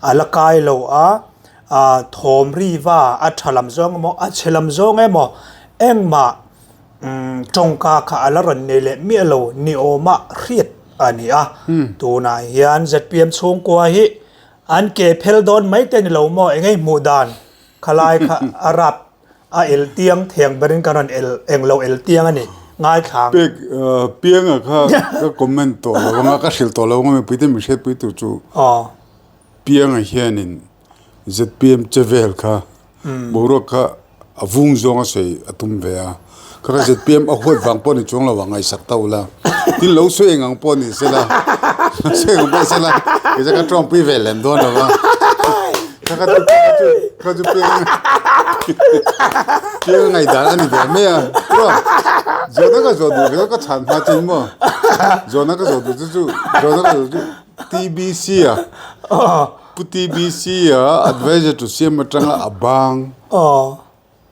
a la kai lo a, thawm ri va a tha lam zawng emaw a chhe lam zawng emaw engmah tawngka kha a la rawn nei leh miah lo ni awma hriat a ni a. Tunah hian zpm chhungkua hi An ke phel dawn mai te ni lo maw engei hmuh dan khalai kha a rap a el tiang theng berin ka rawn el eng lo el tiang a ni ngaithlang. Pek pianga kha ka comment tawh lo anga ka hrilh tawh lo anga mipui te min hriatpui tur chu pianga hianin zpm che vel kha Boruak kha a vung zawng a sawi a tum ve a, kha kha zpm a huat vang pawh ni chuang lo a ngaihsak ta ula, tin lo sawi eng ang pawh ni sela, lo sawi eng ang pawh ni sela kei chuan ka tawngpui ve lem dawn lo va, kha kha chu kha chu kha chu piang piang ngaihdan a ni ve mai a, chuan zawhna ka zawh duh ve ka chhan hma chin maw, zawhna ka zawh duh chu chu zawhna ka zawh duh chu TBC a. Pu TBC a advisor to CM atanga a bang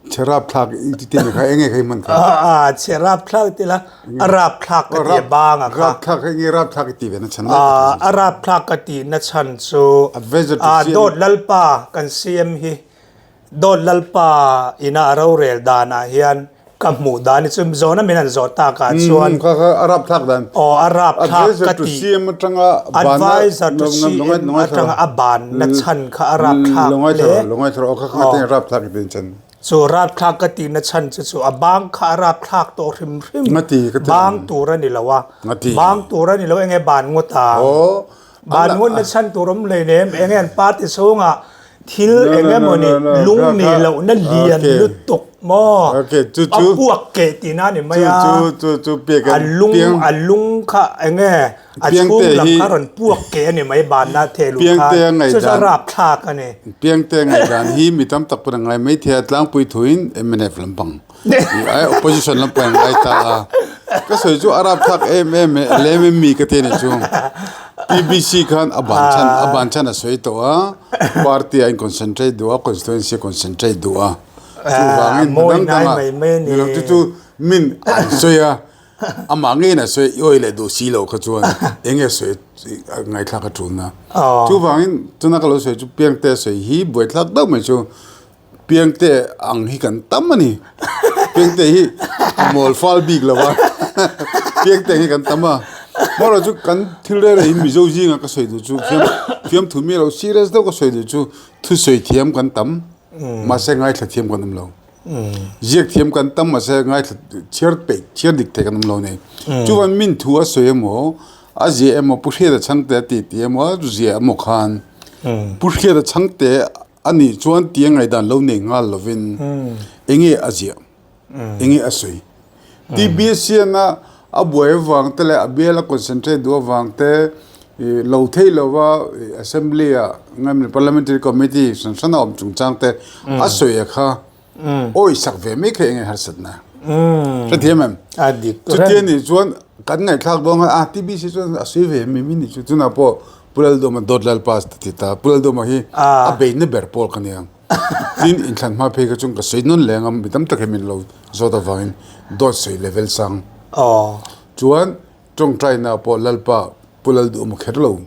che rapthlak i ti te kha enge kha i hman kha? A che rapthlak ti la a rapthlak ka ti a bang a kha. Rapthlak kha enge rapthlak i ti ve na chhan lai ka ti. A rapthlak ka ti na chhan chu Advisor to CM dawt lalpa kan CM hi Dawt Lalpa ina a rorel danah hian ka hmuh dan hi chu zawhna min han zawh takah chuan Kha kha a rapthlak dan. Aw a rapthlak Advisor ka to ti. CM atanga banna Advisor to CM atanga a banna chhan kha a rapthlak hle. Lungai thar aw kha kha te rapthlak i tin chan. Chu rapthlak ka tihna chhan chu chu a bang kha a rapthlak tawh hrim hrim. Ngati ka ti. Bang tur a ni lo a. Ngati. Bang tur a ni lo enge ban ngawt a. Aw. Ban ngawtna chhan tur awm hleinem enge an party chhungah. Thil eng emaw ni lung nih lohna lian lutuk maw a puak keh tihna a ni mai a, a lung a lung kha eng nge a chhung lam kha rawn puak keh a ni mai banna theh luh khan chu chu a rapthlak a ni. Piangte ngaihdan hi mi tam tak pawn a ngai mai thei a, tlangpui thuin mnf lampang opposition lampang an ngai ta a, ka sawi chu a rapthlak em em e lem em mi ka ti a ni chu TBC khan a ban chhan a ban chhan a sawi tawh a. Party a in concentrate duh a, constituency a concentrate duh a. Chuvangin hna dang dangah nilo chu chu min an sawi a, amah ngeiin a sawi i awih leh duh si loh kha chuan eng nge sawi ngaihthlak a tul na. Chuvangin chuna ka lo sawi chu Piangte sawi hi buaithlak deuh mai chu Piangte ang hi kan tam a ni. Piangte hi a mawl fal bik lo a. Piangte ang hi kan tam a. Hmawlh chu kan thil rel hi Mizo zinga ka sawi duh chu fiam fiamthu mi lo serious deuh ka sawi duh chu thusawi thiam kan tam mahse ngaithla thiam kan awm lo. Ziak thiam kan tam mahse ngaithla chhiar peih chhiar dik thei kan awm lo a ni. Chuan min thu a sawi emaw a ziah emaw Pu Hriata Chhangte a tih tih emaw a ziah emaw khan Pu Hriata Chhangte A nih chuan tia ngaihdan lo nei nghal lovin enge a ziah, enge a sawi. TBCN-a a buai avang te leh a biala concentrate duh avang te lo theih lova Assembly-ah nge Parliamentary Committee hran hran a awm chungchang te a sawi a kha Awi sak ve mai kha enge harsatna. Hrethiam em? A dik reng. Chutia nih chuan kan ngaihthlak dawn khan a TBC chuan a sawi ve mi mi nih chu chunah pawh Pu Laldawma dawt Lalpa ti ti ta. Pu Laldawma hi a beihna ber pawl ka nia. Tin inthlan hma phei kha chuan ka sawi nawn leng a mi tam tak hi min lo zawt avangin dawt sawi level sang. Chuan Tawngtaina pawh Lalpa Pu Lalduhawma kher lo,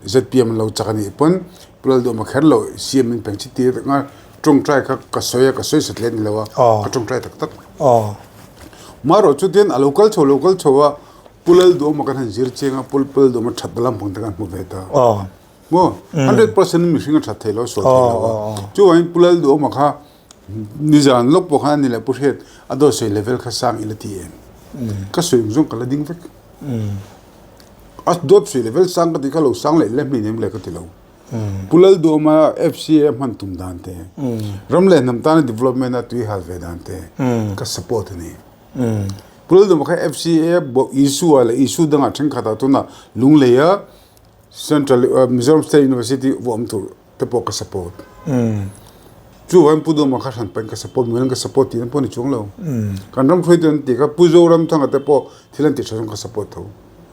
zpm an lo chak a nih pawn Pu Lalduhawma kher lo CM in peng chi tir vek a, tawngtai kha ka sawi a, ka sawi satliah ni lo a, ka tawngtai tak tak. Marawh chu tian a lo kal chho lo kal chho a, Pu Lalduhawma kan han zir chiang a, Pu Lalduhawma that na lampang te kan hmu ve ta. Maw? 100% in mihring a that thei lo, a sual thei lo a. Chuvangin Pu Lalduhawma kha Nizan lawk pawh khan a ni leh Pu Hriat a dawt sawi level kha sang ila ti em? Ka sawi ang zawng ka la ding vek. A dawt sawi level sang ka tih kha lo sang leh lem hleinem le ka ti lo. Pu Lalduhawma FCA hman tum dan te, ram leh hnam tana development a tui hal ve dan te ka support a ni. Pu Lalduhawma kha FCA issue ah leh issue dangah thenkhatah tunah Lungleia Central Mizoram State University vuah awm tur te pawh ka support. Chu vangin Pu Dawma kha hran pahin ka support, Mulan ka support tihna pawh a ni chuang lo. Kan ram hruaitu an tih kha Pu Zoramthanga te pawh thil an tih tha zawng ka support tho.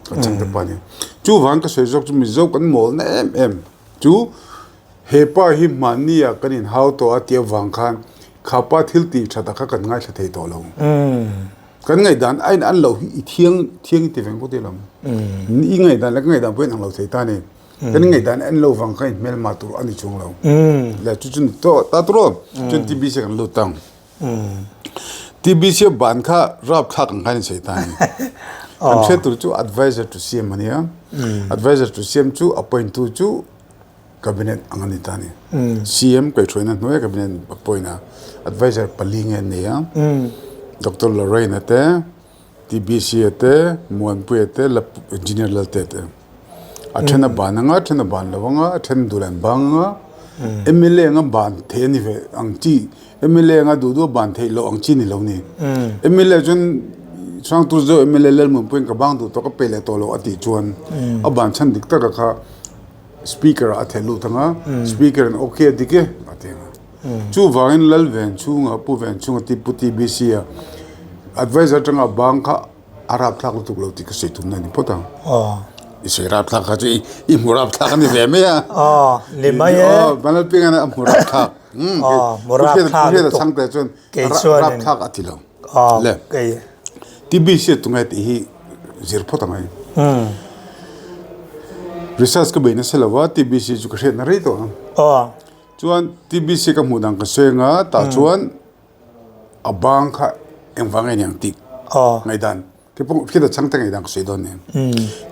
Kan chhangte pa nia. Chu vang ka sawi zawk chu Mizo kan mawlna em em chu he pa hi mahni ah kan inhau tawh a tih avang khan kha pa thil tih that ah kha kan ngaithla thei tawh lo. Kan ngaihdan a in an loh hi i thiang thiang i ti veng bawk ilo. I ngaihdan leh ka ngaihdan pawh a inang lo thei ta a ni. Kan ngaihdan en lo vang kha inhmelma tur a ni chuang lo. Le chu chu ni tawh ta tur aw. Chuan TBC kan lut ang. TBC ban kha rapthlak ang khan in sawi ta a ni. Kan hriat tur chu advisor to CM a nia. Advisor to CM chu appoint tu chu cabinet ang a ni ta a ni. CM kaihhruaina hnuaia cabinet appoint a. Advisor pali nge an nei a. Doctor Lorraine a te. TBC-a te, Muanpuia te, Engineer Lalte te. A then a ban anga, a then a ban lo anga, a then dul an bang anga. MLA anga ban theih a ni ve ang chi, MLA anga duh duh a ban theih loh ang chi ni lo ni. MLA chuan Hrangtur zawk MLA Lalmuanpuia'n ka bang duh tawh ka pe leh tawh lo a tih chuan a ban chhan dik taka kha Speaker ah a theh lut anga, Speaker in ok a dik e a ti anga. Chuvangin Lal Ven chhunga Pu Ven chhunga ti Pu TBC a advisor atanga bang kha a rapthlak lutuk lo tih ka sawi tumna a ni phawt ang. I sawi rapthlak kha chu i hmu rapthlak a ni ve mai a. Ni mai e. Vanlalpianga a hmu rapthlak. Hmu rapthlak lutuk. Chhangte chuan rapthlak a ti lo. Le TBC a tunge tih hi zir phawt ang ai. Research ka bei nasa lo a TBC chu ka hriatna rei tawh ang. Chuan TBC ka hmuh dan ka sawi anga tah chuan a bang kha engvang nge niang tih ngaihdan te pawh khi ta chhangte ngaihdan ka sawi dawn nen.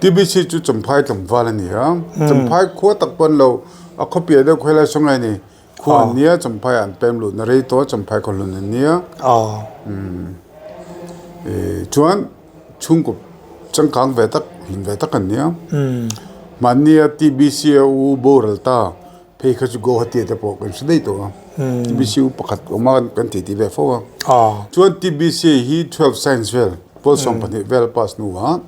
TBC chu Champhai tlangval a ni a, Champhai khua tak pawh an lo a khaw piah deuh khawi lai saw ngai ni khua an nia Champhai ah an pem luh na rei tawh a Champhai khaw hlun an nia. Chuan chhungkaw changkang ve tak hlun ve tak an nia. Mahnia TBC a u boral ta. Phei kha chu Guwahati te pawh kan hre daih tawh a. TBC u pakhat awm a kan tih tih ve fo a. Chuan TBC hi 12 science vel pawl 12 vel pass hnuah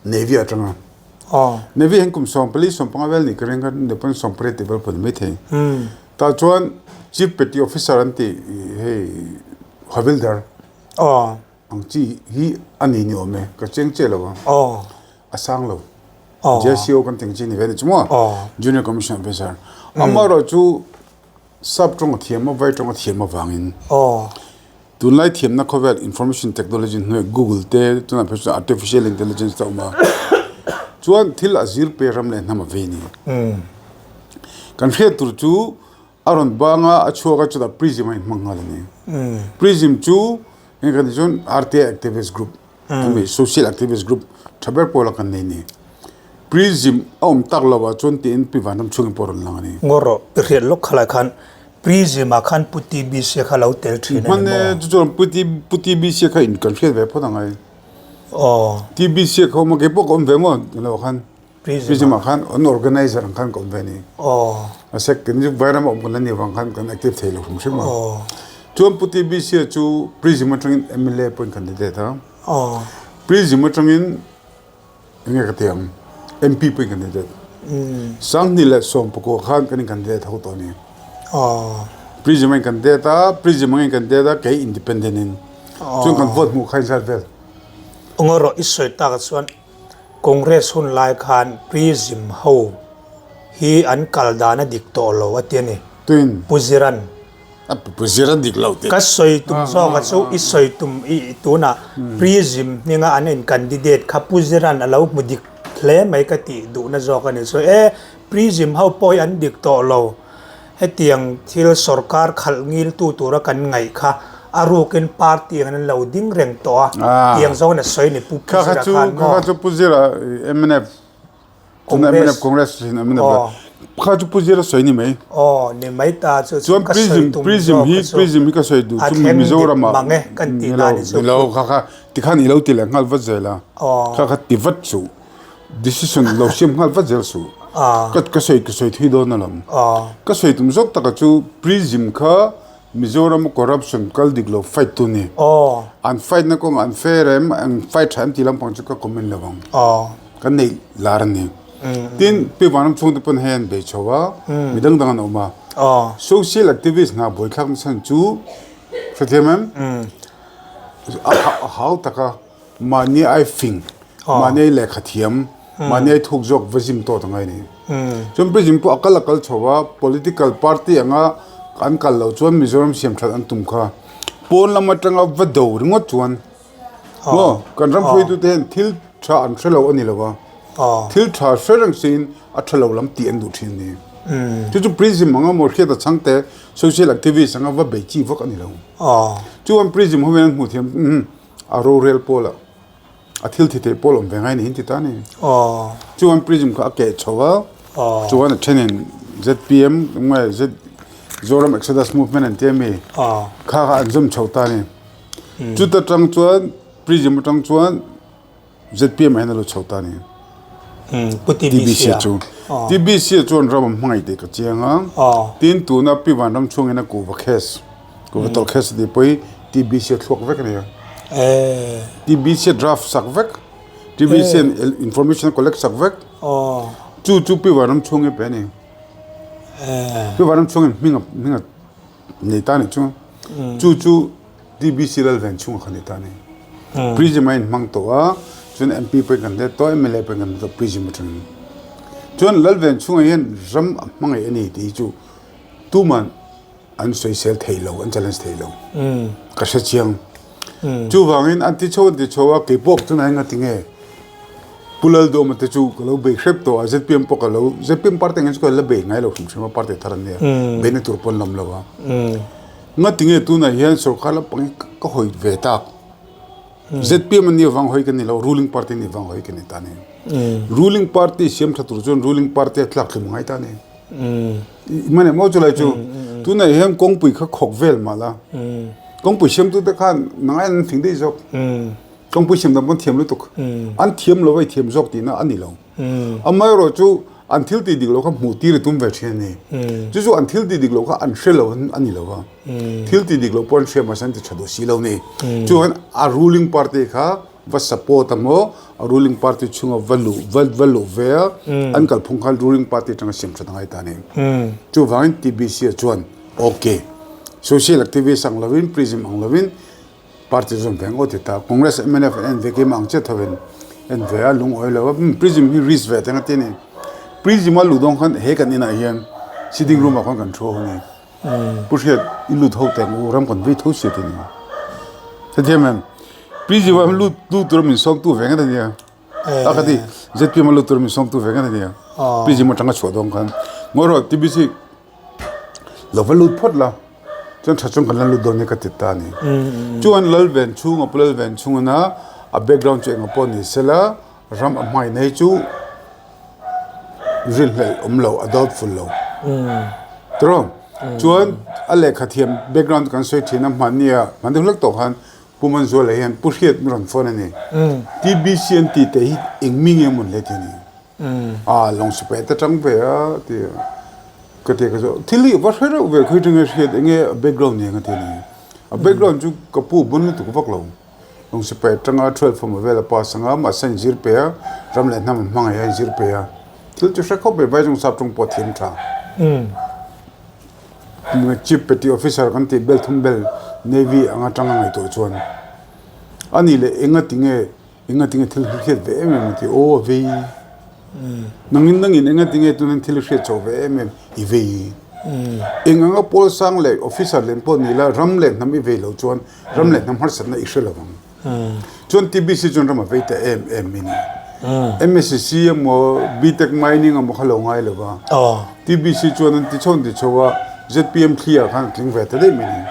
Navy atang a. Navy hian kum 14 15 vel nih ka ring kha ni pawn 18 tih vel pawh ni maithei. Tah chuan Chief Petty Officer an tih hei Havildar ang chi hi a ni ni awm e ka cheng chiah lo a. A sang lo. JCO kan tih ang chi ni ve a ni chu maw? Junior Commission Officer. Amaherawh chu sap tawng a thiam a, vai tawng a thiam avangin tunlai thiamna khawvel information technology hnuaiah Google te tunah phei chuan artificial intelligence te a awm a. Chuan thil a zir pe ram leh hnam a vei a ni. Kan hriat tur chu a rawn bang a, a chhuak a chutah Prism a inhmang nghal a ni. Prism chu eng kan tih chuan RTI activist group Hemi social activist group tha ber pawla kan nei ni. Prism a awm tak lo ah chuan tiin Pi Vanram chhungin pawh a rawn lang a ni. Ngaw rawh, i hriat lawk khalai khan Prism ah khan Pu TBC kha lo tel thin a ni maw? Hman e, chu chuan Pu T Pu TBC kha in kan hriat ve phawt ang ai. Aw. TBC kha awm a, keipawh ka awm ve maw lo khan. Prism ah khan an organizer ang khan ka awm ve a ni. A sec kan chu Vairam a awm kan la ni avang khan kan active thei lo hrim hrim a. Chuan Pu TBC chu Prism atangin mla pawhin candidate a. Prism atangin enge ka ti ang MP pawhin candidate. Sanghnih leh 19 khan kan in candidate ho tawh a ni. Prism a in candidate a, Prism angin candidate a kei independent in. Chuan kan vote hmuh kha inzat vel. Ngaw rawh i sawi takah chuan Congress hun lai khan Prism ho hi an kal dan a dik tawh lo a ti a ni. Tuin? Pu Ziran. A Pu Ziran dik lo tih. Ka sawi tum zawk a chu i sawi tum i tunah Prism hminga an in candidate kha Pu Ziran a lo hmu dik hle mai ka tih duhna zawk a ni. Sawi e Prism ho pawh hi an dik tawh lo. Hetiang thil sorkar khalh ngiltu tura kan ngaih kha a rukin party angin an lo ding reng tawh a, tiang zawngin a sawi a ni Pu Pu Zira khan maw? Kha kha chu Pu Zira mnf tuna mnf Congress thin mnf la kha chu Pu Zira sawi ni mai. Aw ni mai ta chu chu ka sawi tum zawk kha chu Prism hi ka sawi duh chu Mizoram ah mang e kan tih dan hi chu. Ni lo kha kha tikhan i lo ti leh nghal vat zel a kha kha ti vat suh. Decision lo siam nghal vat zel suh. Ka ka sawi ka sawi thui dawn alawm. Ka sawi tum zawk taka chu Prism kha Mizoram corruption kal dik lo fight tu ni. An fight na kawngah an fair em an fight tha em tih lampang chu ka comment lo ang. Kan neih lar a ni. Tin Pi Vanram chhungte pawn hei an bei chho a, mi dang dang an awm a. Social activist hna buaithlak nachhan chu hrethiam em? A hau taka. Mahni ai fing, mahni ai lehkha thiam, mahni ai thuk zawk va zim tawh ta ngai a ni. Chuan Prism pawh a kal a kal chho a, political party anga an kal loh chuan Mizoram siam that an tum kha. Pawn lam atanga va do ringawt chuan maw kan ram hruaitute hian thil tha an hre lo a ni lo a, thil tha hre reng siin a tha lo lam tih an duh thin a ni. Chu chu Prism anga maw hriat a chhangte social activist anga va bei chi vak a ni lo. Chuan Prism ho hian an hmuh thiam. A rorel pawl ah a thil thi theih pawl awm ve ngai niin ti ta a ni. Chuan prism kha a keh chho a, chuan a thenin zpm nge Z Zoram Exodus Movement an ti a mi kha kha an zawm chho ta a ni. Chuta tang chuan prism atang chuan zpm ah hian a lut chho ta a ni. TBC chu TBC chuan ram an hmangaih tih ka chiang a, tin tuna Pi Vanram chhungin a kuhva case, kuhva tawlh case tih pawh hi TBC a thluak vek a ni a. TBC a draft sak vek, TBC in information a collect sak vek, chu chu Pi Vanram chhungin a pe a ni. Pi Vanram chhungin hming a hming a nei ta a nih chu. Chu chu TBC Lalven chhunga kha ni ta a ni. Prism a inhmang tawh a, chuan MP pawhin kan let tawh a, mla pawhin kan let tawh Prism atangin. Chuan Lalven chhungah hian ram a hmangaih a ni tih hi chu tuman an sawisel thei lo, an challenge thei lo. Ka hre chiang. Chuvangin an ti chho an ti chho a, keipawh tunah hian ngati nge Pu Laldawma te chu ka lo bei hrep tawh a, zpm pawh ka lo, zpm party ang hian chu ka la bei ngai lo hrim hrim a, party thar an nia, beina tur pawn lam lo a. Ngati nge tunah hian sorkar lampang hi ka hawi ve tak? Zpm an nih avang hawi ka ni lo, ruling party an nih avang hawi ka ni ta a ni. Ruling party siam tha tur chuan ruling party a tlak hlum ngai ta a ni. I hman em aw chulai chu tunah hian kawngpui kha khawk vel mah la, kawngpui siamtute khan nang aiin an fing daih zawk. Kawngpui siam dan pawn thiam lutuk. An thiam lo a i thiam zawk tihna a ni lo. Amaherawhchu. an thil tih dik loh kha hmuh tir i tum ve thin a ni. Chu chu an thil tih dik loh kha an hre lo a ni lo va, thil tih dik loh pawh an hria mahse an ti tha duh si lo a ni. Chuan a ruling party kha va support a maw, a ruling party chhunga va luh va va luh ve a, an kalphung khan ruling party atanga siam that a ngai ta a ni. Chuvangin TBC-a chuan ok, social activist ang lovin, prism ang lovin party zawm ve ang aw ti ta. Congress, mnf an en ve keimah ang chiah thovin en ve a, lungawi lo a, prism hi risk ve teng a ti a ni. Prism a luh dawn khan he kan inah hian sitting room ah khan kan thu ho a ni. Pu Hriat, i lut ho teh ang u, ram kan vei tho si a ti a ni. Hetiang em? Prism a lut lut tura min sawmtu ve ngat a nia. A ka ti, zpm a lut tura min sawmtu ve ngat a nia. Prism atanga chhuah dawn khan. Ngawi rawh, TBC lo va lut phawt la, chuan tha chuan kan la lut dawn nia ka ti ta a ni. Chuan Lalven chhunga Pu Lalven chhungina a background chu engah pawh ni sela, ram a hmaina hi chu rinhlelh awm lo, a doubtful lo. Tiraw? Chuan a lehkha thiam background kan sawi thin a, hmannia, hman deuh hlek tawh khan Pu Manzuala hian Pu Hriat min rawn phone a ni. TBC an tih teh hi eng mi nge mawn hle ti a ni. A lawng sipai te tang ve a ti a, ka ti a ka zawh thil hi va hre reuh ve khawi tang nge hriat eng nge a background ni ang a ti a ni. A background chu ka pu bun lutuk vak lo. Lawng sipai atanga 12 form vel a pass anga mahse a inzir pe a, ram leh hnam an hmangaih a inzir pe a. Thil chu hre khawp mai vai zawng sap tawng pawh a thiam tha. Chief Petty Officer kan tih bel thum bel Navy ang atanga ngaihtuah chuan a nih leh enga tinge enga tinge thil hi hriat ve em em a ti aw a vei nangin nangin enga tinge tunin thil hriat chhoh ve em em i vei eng anga pawl sang leh officer lem pawh ni la ram leh hnam i vei loh chuan ram leh hnam harsatna i hre lo ang. Chuan TBC chuan ram a vei ta em em mai ni. MSCC emaw BTech mining emaw kha lo ngai lo va. TBC chuan an ti chho an ti chho a, ZPM thli ah khan a tling ve ta daih mai ni.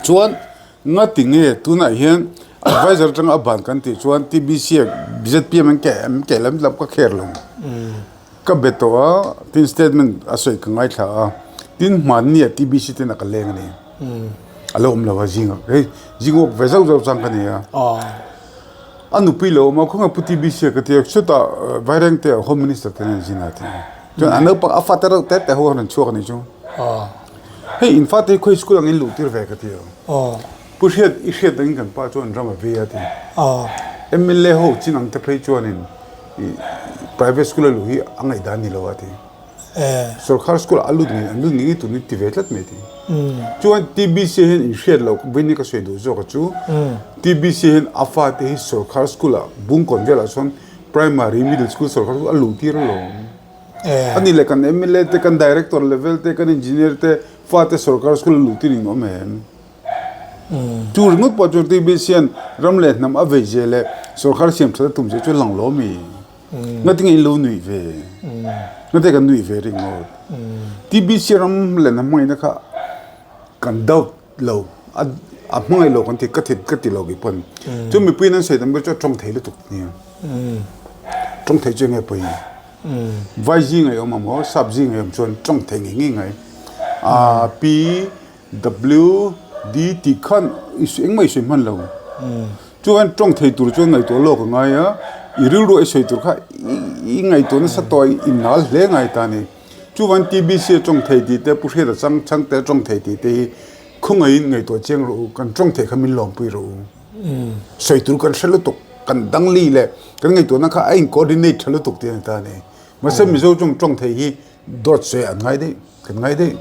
Chuan ngati nge tunah hian advisor atanga a ban kan tih chuan TBC ah ZPM an keh an keh lam lam ka kher lo. Ka be tawh a, tin statement a sawi ka ngaithla a, tin hmanni ah TBC ten a ka leng a ni. A lo awm lo a zing ah hei zing awk ve zauh zauh chang ka nei a. A nupui lo awm a khawnge Pu TBC a ka ti a chutah Vairengte ah Home Minister te nen zin a ti a. Chuan a naupang a fate reuh te te ho a rawn chhuak a nih chu. Hei in fate hi khawi school ang in luh tir ve ka ti a. Pu Hriat i hriat angin kan pa chuan ram a vei a ti. MLA ho chin ang te phei chuanin private school a luh hi a ngaihdan ni lo a ti. Sorkar school ah a lut ngei an lut ngei ngei tur ni ti ve tlat mai ti. Chuan TBC hian in hriat loh vawiin ka sawi duh zawk a chu TBC hian a fate hi sorkar school ah Bungkawn velah sawn primary middle school sorkar school a luh tir alawm. A nih leh kan MLA te kan director level te kan engineer te fate sorkar school a luh tir in awm em? Chu ringawt pawh chu TBC hian ram leh hnam a vei zia leh sorkar siam that a tum zia chu lang lo mi. Ngatinge in lo nuih ve? Ngatinge kan nuih ve ringawt? TBC ram leh hnam hmangaihna kha kan doubt lo, a hmangaih lo kan ti ka ti ka ti lo kei pawn. Chu mipuiin an sawi tam ber chu a tawng thei lutuk nia. Tawng thei chu enge pawi? Vai zing a awm ang maw? Sap zing a awm chuan tawng thei ngei ngei ngai. A pi WD tih khan i sawi engmah i sawi hman lo. Chuan tawng thei tur chuan ngaihtuah lawk a ngai a, i rilru a i sawi tur kha i ngaihtuah nasa tawh a, i nal hle ngai ta a ni. Chuvan TBC a tawng thei tih te, Pu Hriata chang chang te a tawng thei tih te hi khawngaihin ngaihtuah chiang rawh u, kan tawng theih kha min lawmpui rawh u. Sawi tur kan hre lutuk, kan dangli leh kan ngaihtuahna kha a in coordinate tha lutuk tih a ni ta a ni. Mahse Mizo chung tawng thei hi Dawt sawi an ngai daih, kan ngai daih.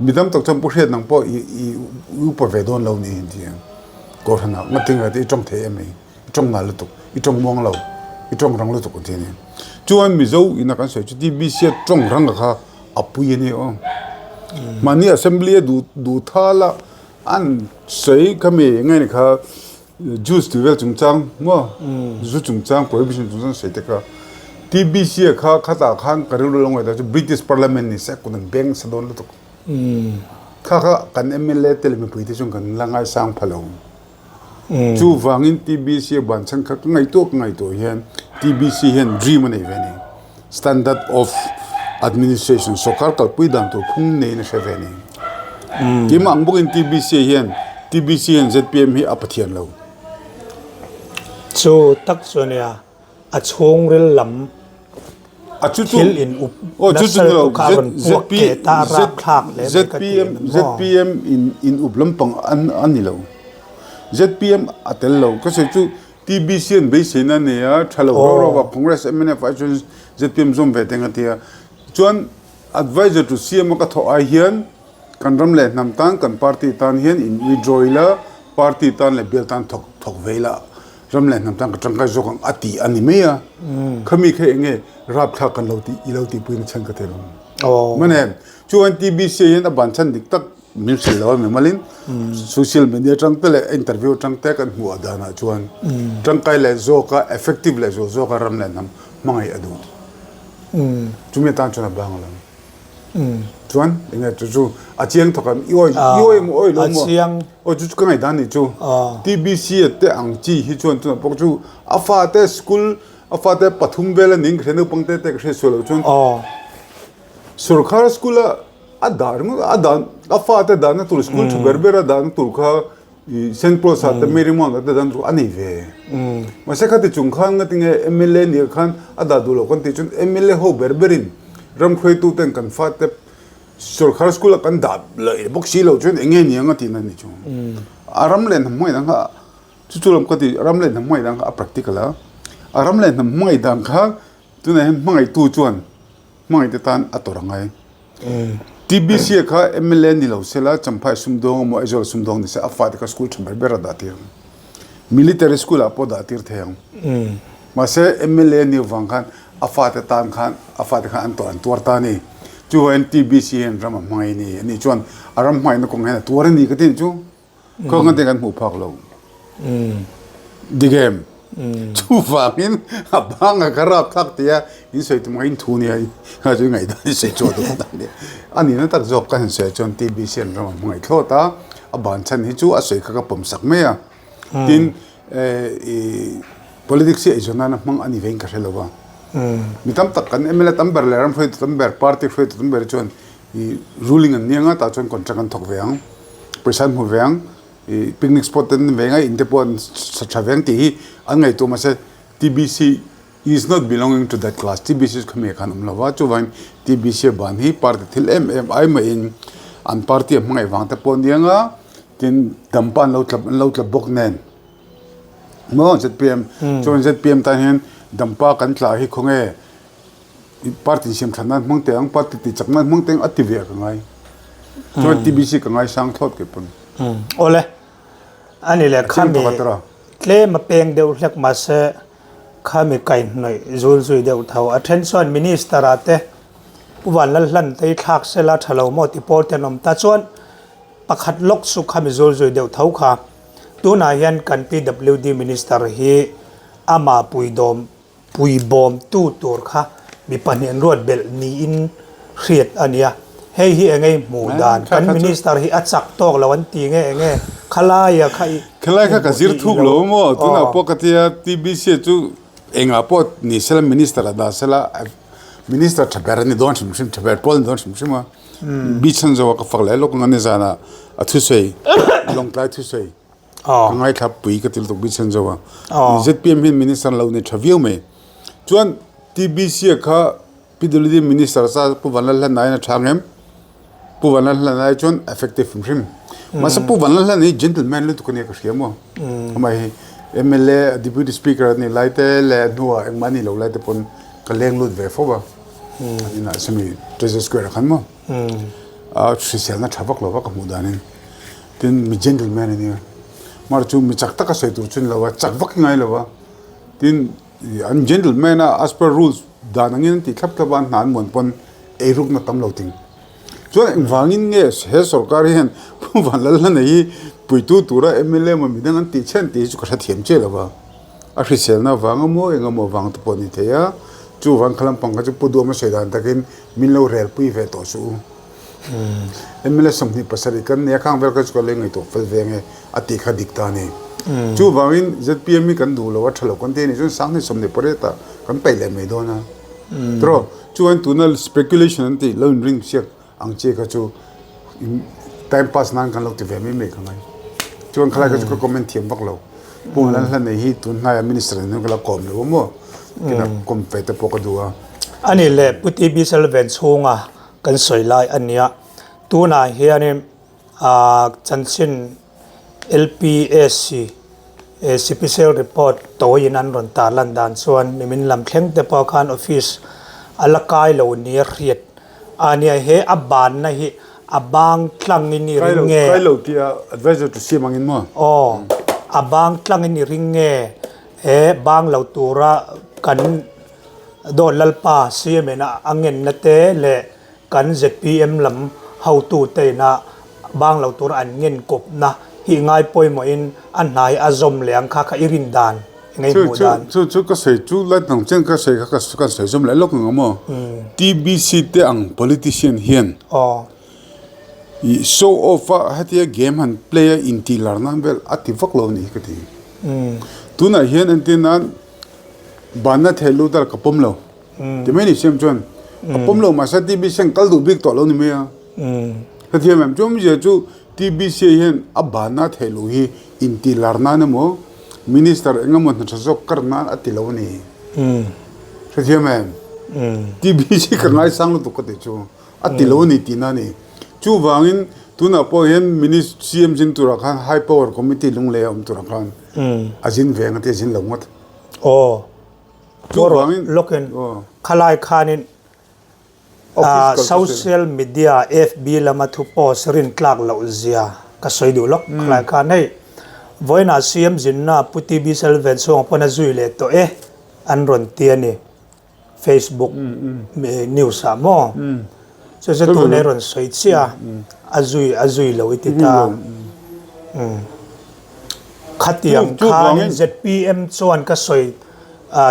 Mi tam tak chuan Pu Hriat nang pawh i i upa ve dawn lo ni ti ang. Kohhran ah nga tinga te i tawng thei em ei, i tawng ngal lutuk, i tawng muang lo, i tawng rang lutuk an ti a ni. Chuan Mizo ina kan sawi chu TBC a tawng rang a kha a pui a ni aw. Mahni assembly a duh duh thal a an sawi khami eng nge ni kha Juice tih vel chungchang maw zu chungchang prohibition chungchang sawi te kha TBC a kha khatah khan ka rilru lo ngaihtuah chu British Parliament ni se kut an beng sa dawn lutuk kha kha kan MLA te leh mipui te chuan kan la ngaisang pha lo chuvangin TBC a ban chhan kha ka ngaihtuah ka ngaihtuah hian TBC hian dream a nei ve a ni Standard of Administration sawrkar kalpui dan tur phung neiin a hre ve a ni. Keimah ang bawkin TBC hian TBC hian zpm hi a pathian lo. Chu tak chu ania a chhungril lam. A chu chu thil in up aw chu chu nasa ni lo lutuk kha a rawn puak ZP keh ta a rapthlak hle mai ka ti ZPM em maw? ZPM in in up lampang an a ni lo. ZPM a tel lo. Ka sawi chu TBC an beiseina a nei a, tha lo rau rau a Congress mnf ai chuan ZPM zawm ve teng a ti a. Chuan adviser to CM a ka thawh ai hian kan ram leh hnam tan kan party tan hian in withdraw ila party tan leh bial tan thawk thawk ve ila Ram leh hnam tan ka tangkai zawk ang a ti a ni mai a. Khami kha eng nge rapthlak kan lo tih i lo tihpui na chhan ka thei lo. Mane chuan TBC hian a ban chhan dik tak min hrilh lo a mi malin social media atang te leh interview atang te kan hmuh danah chuan tangkai leh zawka effective leh zual zawka ram leh hnam hmangaih a duh. Chumi atan chuan a bang a lo. Chuan eng nge chu chu a chiang thawk ang i awi i awi emaw awi lo emaw aw chu chu ka ngaihdan nih chu TBC a te ang chi hi chuan chuna pawh chu a fate school a fate pathum vel a ning ka hria naupang te te ka hriat sual loh chuan sorkar school a a dah ringawt a dah a fate dahna tur school tha ber ber a dahna tur kha I Saint Paul's ah te Mary Mount ah te dan chu a nei ve. Mahse khati chung khan ngatinge mla nih khan a dah duh loh kan tih chuan mla ho ber berin ram hruaitu ten kan fate sorkar school ah kan dah leh bawk si loh chuan eng nge ni ang a tihna ni chu. A ram leh hnam hmangaih dan kha chu chu lam ka ti ram leh hnam hmangaih dan kha a practical a, a ram leh hnam hmangaih dan kha tunah hian hmangaihtu chuan Hmangaihte tan a tawrh a ngai. TBC kha mla ni lo sela Champhai sumdawng emaw Aizawl sumdawng ni se a fate kha school tha ber ber a dah tir ang. Military school ah pawh dah tir thei ang. Mahse mla ni avang khan a fate tan khan a fate khan an tawrh an tuar ta a ni. Chuvangin TBC hian ram a hmangaih a ni. Ani chuan a ram hmangaihna kawng hian a tuar a ni ka ti nih chu. Khaw ngate kan hmuh phak lo. Dik em? Chuvangin a banga ka rap thlak tia in sawi tum in thu nia kha chu ngaihdan in sawi chhuah duh dan nia. A nihna tak zawk ka han sawi chuan TBC an ram a hmangaih thlawt a, a ban chhan hi chu a sawi kha ka pawm sak mai a. Tin, i politics hi eizawn nana hmang a ni vein ka hre lo va. Mi tam tak kan mla tam ber leh ram hruaitu tam ber, party hruaitu tam ber chuan i ruling an nia nga tah chuan contract an thawk ve ang. Pawisa an hmu ve ang, ih picnic spot te an veng a, in te pawh an sa tha ve ang tih hi an ngaihtuah mahse TBC is not belonging to that class, TBC chu khami ah khan awm lo va, chuvangin TBC a ban hi party thil em em ai mahin an party a hmangaih vang te pawh a nia nga, tin dampa an lo tla an lo tla bawk nen maw zpm chuan zpm tan hian dampa kan tla hi khawnge. Party siam that nan hmang teh ang, party ti chak nan hmang teh ang a ti ve a ka ngai. Chuan TBC ka ngai sang thlawt kei pawn. Awle, ani leh khami tlem a peng deuh hlek mahse khami kaihhnawih zul zui deuh tho. A then chuan Minister ah te Pu Vanlalhlan te hi thlak sela tha lo maw ti pawl te an awm ta chuan pakhat lawk chu khami zul zui deuh tho kha. Tunah hian kan PWD Minister hi amah puidawm Puibawmtu tur kha mi pahnih an ruat belh niin hriat a nia. Hei hi eng ei hmuh dan? Kan Minister hi a chak tawk lo an ti nge eng nge? Khalaia kha i Khalai kha ka zir thuk lo maw? Tunah pawh ka tia TBC chu engah pawh ni sela Minister a dah sela Minister tha ber a ni dawn hrim hrim, tha ber pawl a ni dawn hrim hrim a. Bichanzoa ka fak leh lawk ang a nizanah a thusawi Lawngtlai thusawi. Ka ngaithla pui ka ti lutuk bik chhan zo a. ZPM hian minister lo nei tha viau mai. Chuan TBC a kha PWD minister sa Pu Vanlalhlan aiin a tha ang em? Pu Vanlalhlan ai chuan effective hrim hrim. Mahse Pu Vanlalhlan hi gentleman lutuk a nia ka hria maw. Amah hi mla deputy speaker a nih lai te leh hnuah engmah a nih loh lai te pawn ka leng lut ve fo a. An inah sawmi Treasure Square ah khan maw. A hriselna tha vak lo va ka hmuh danin. Tin, mi gentleman a nia. Mar chu mi chak taka sawi tur chu ni lo a, chak vak hi ngai lo a. Tin, an gentleman a, as per rules dan angin an tih thlap thlap a, an hna an muan pawn eirukna tam lo ting. Chuan engvangin nge he sorkar hian Pu Vanlalhlana hi puitu tura mla emaw midang an tih chhen tih hi chu ka hrethiam chiah lo va. A hriselna avang emaw eng emaw avang te pawh a ni thei a. Chuvang kha lampang kha chu Pu Duama sawi dan takin min lo relpui ve tawh suh u. Mla 27 kan nia khang vel kha chu ka leng ngaihtuah fel ve ange a tih kha dik ta a ni. Chuvangin zpm hi kan duh lo a tha lo kan ti a nih chuan 28 ah kan paih leh mai dawn a. Tiraw? Chuan tuna speculation an tih lo inring siak ang chi kha chu time pass nan kan lo ti ve mai mai ka ngai. Chuan khalai kha chu ka comment thiam vak lo. Pu Lalhlanei hi tun hnaiah minister in ka la kawm lo a maw? Kina kawm ve te pawh ka duh a. A nih leh Pu TB Selven chhunga kan sawi lai a nia. Tunah hianin chanchin LPSC Sipicel report tawiin an rawn tarlan dan chuan mimin lam thleng te pawh khan office a la kai lo nia hriat a nia. He a banna hi a bang tlangin i ring nge? Kai lo tih a advisor tu siam angin maw? Aw, a bang tlangin i ring nge? He bang lo tura kan Dawt Lalpa CM in a ngenna te leh kan zpm lam hotute ina bang lo tura an ngen kawpna hi ngai pawimawhin a hnai a zawm leh ang kha kha i rin dan eng i hmuh dan? Chu chu ka sawi chu lai dang chian ka sawi kha ka sawi zawm leh lawk ang maw? TBC te ang politician hian i show off a hetia game han play a intih lar nan vel a ti vak lo a nih hi ka ti. Tunah hian entir nan Banna thei lut a ka pawm lo. Ti mai ni siam chuan a pawm lo mahse TBC an kal duh bik tawh lo ni mai a. Hetiang em chu awmzia chu TBC hian a banna thei luh hi intih lar nan emaw minister eng emaw hna tha zawk kar nan a ti lo a ni. Hrethiam em? TBC ka ngaisang lutuk ka tih chu a ti lo a ni tihna a ni. Chuvangin tunah pawh hian Minister CM zin turah khan High Power Committee lunglei a awm turah khan a zin ve ang a ti a zin lo ngawt. Aw, chuvangin lawkin khalai khanin social media FB lama thu post rin tlak loh zia ka sawi duh lawk khalai khan hei vawiinah CM zinna Pu TB Selven chhungah pawn a zui leh tawh e an rawn ti a ni. Facebook news ah maw chu chu tun ei rawn sawi chiah a zui a zui lo i ti ta khatiang khanin zpm chuan ka sawi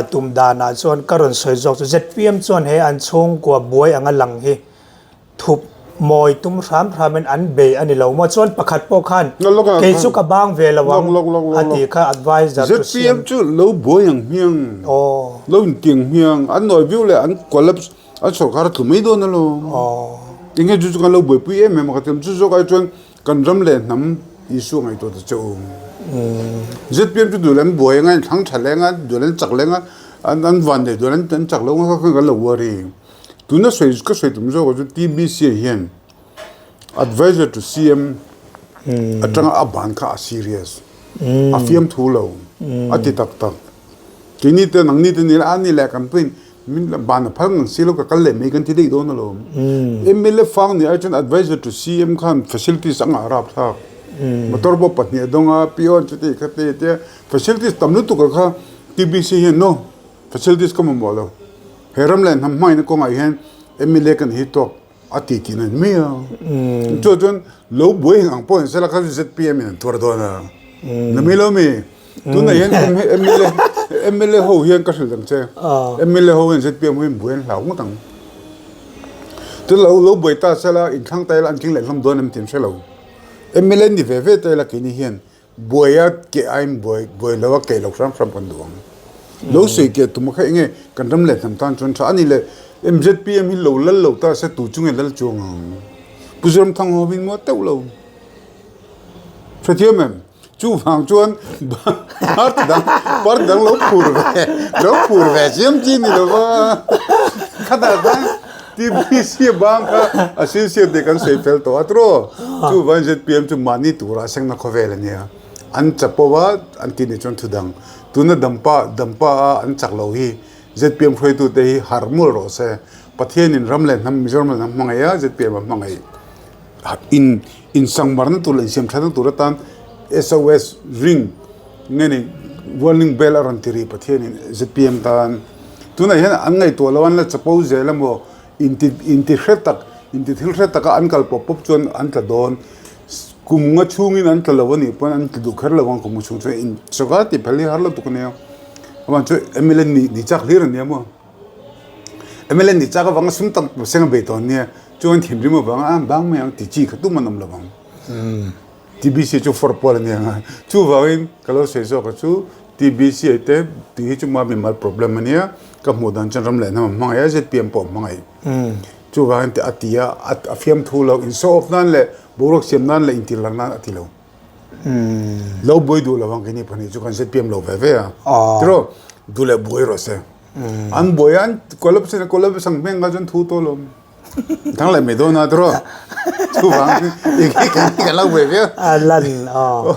tum danah chuan ka rawn sawi zawk chu zpm chuan he an chhungkua buai anga lang hi Thup mawi tum hram hramin an bei a ni lo maw? Chuan pakhat pawh khan kei chu ka bang ve lo ang a tih kha adviser chu siam. ZPM chu lo buai ang hmiang, lo intiang hmiang, an nawi viau leh an collapse, an sorkar a tlu mai dawn alawm. Enge chu chu kan lo buaipui em em a ka ti chu zawk ai chuan kan ram leh hnam Isua ngaihtuah ta che u. ZPM chu duh leh an buai anga, an thlang tha leh anga, duh leh an chak leh anga, an vannei duh leh an chak lo anga kha kan lo worry. Tuna sawi ka sawi tum zawk ah chu TBC hian advisor to CM atanga a ban kha a serious a fiamthu lo a ti tak tak keini te nangni te nila a ni leh kan pawhin min la ban a phal ngang si lo ka kal leh mai kan ti daih dawn alawm MLA fang nih ai chuan advisor to CM khan facilities a ngah rapthlak motor pawh pahnih a dawng a peon chuti khati tia facilities tam lutuk ah kha TBC hian no Facilities ka mamawh lo. He ram leh hnam hmaina kawngah hian mla kan hi tawk a ti tih na ni mai a. Chu chuan lo buai ang pawh in sela kha chu zpm in an tuar dawn a. Na mai lo mi? Tunah hian mla mla ho hian ka hrilh ang che. Mla ho hian zpm ho hian buai an hlau ngawt ang. Chuan lo lo buai ta sela inthlang ta ila an tling leh hlawm dawn em tih an hre lo. Mla ni ve ve ta ila keini hian Buai a keh aiin buai buai lo a keh lo hram hram kan duh ang. Lo sawi keh tum a kha enge kan ram leh hnam tan chuan tha a ni le. MZPM hi lo lal lo ta se tu chu nge lal chuang ang. Pu Zoramthang ho min maw teuh lo. Hrethiam em? Chuvang chuan party dang party dang lo phur ve lo phur ve chiam chi ni lo va. Khatah khan TBC bang kha a sincere tih kan sawi fel tawh a tiraw? Chuvangin zpm chu mahni tura sengna khawvel a nia. An chapo a, an tih nih chuan thudang. Tuna dampa dampa a an chak lo hi zpm hruaitute hi harh mual rawh se. Pathianin ram leh hnam Mizoram leh hnam hmangaih a, zpm a hmangaih. In insangmarna tur leh insiamthatna tur atan SOS ring nge ni warning bell a rawn ti rih Pathianin zpm tan. Tunah hian an ngaihtuah lo an la chapo zel emaw inti inti hre tak inti thil hre taka an kal pawp pawp chuan an tla dawn. Kum nga chhungin an tla lo a nih pawn an tla duh kher lo ang kum nga chhung chuan in sawrkar tih phel hi har lo tuk a nia. Amah chu mla nih ni chak hlir a nia maw. Mla nih chak avanga sum tam seng a bei tawn a nia. Chuan thinrim avanga a bang mai ang ti chi kha tum an awm lo ang. TBC chu fawrh pawl a ni ang a, chuvangin ka lo sawi zawk a chu TBC ai te tih hi chu ma mimal problem a nia, ka hmuh dan chuan ram leh hnam a hmangaih a, zpm pawh a hmangaih. Chuvangin tih a ti a, a fiamthu lo, in show off nan leh boruak siam nan leh intir lang nan a ti lo. Lo buai duh lo ang keini pahnih chu kan zpm lo ve ve a, tiraw? Duh leh buai rawh se. An buai a, an collapse a collapse ang hmeng kha chuan thu tawh lo. Thang leh mai dawn a tiraw? Chuvang kan lo buai viau. A lan aw.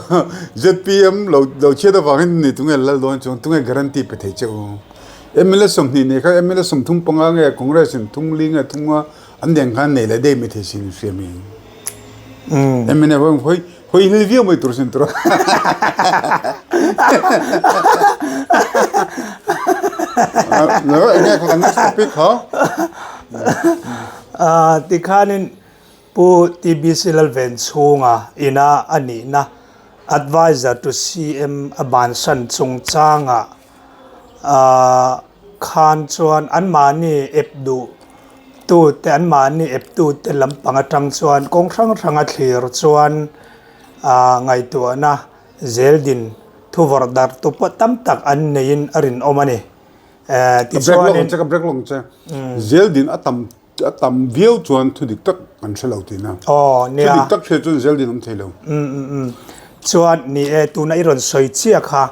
ZPM lo lo chhiat avangin ni tunge lal dawn chuang tunge guarantee pe thei che u. Mla 20 nei kha mla 35 nge Congress in thum li nge thum nga an deng khan nei leh daih mai thei sin hria mi. Mnf ho hawi hawi hil viau mai tur sin tiraw. Enge kha kan next topic kha. Tikhanin Pu TBC Lalvenchhunga ina a nihna Adviser to CM a bansan chungchangah khan chuan anmahni ep duh tute, anmahni ep tute lampang atang chuan kawng hrang hranga thlir chuan ngaihtuahna zeldin thuvawrh darh tu pawh tam tak an neiin a rinawm a ni. Tichuanin. Ka break lawng che, zeldin a tam A tam viau chuan thu dik tak an hre lo tihna. Aw, nia. Thu dik tak hria chuan zeldin awm thei lo. Um, um, um. Chuan ni e, tuna i rawn sawi chiah kha,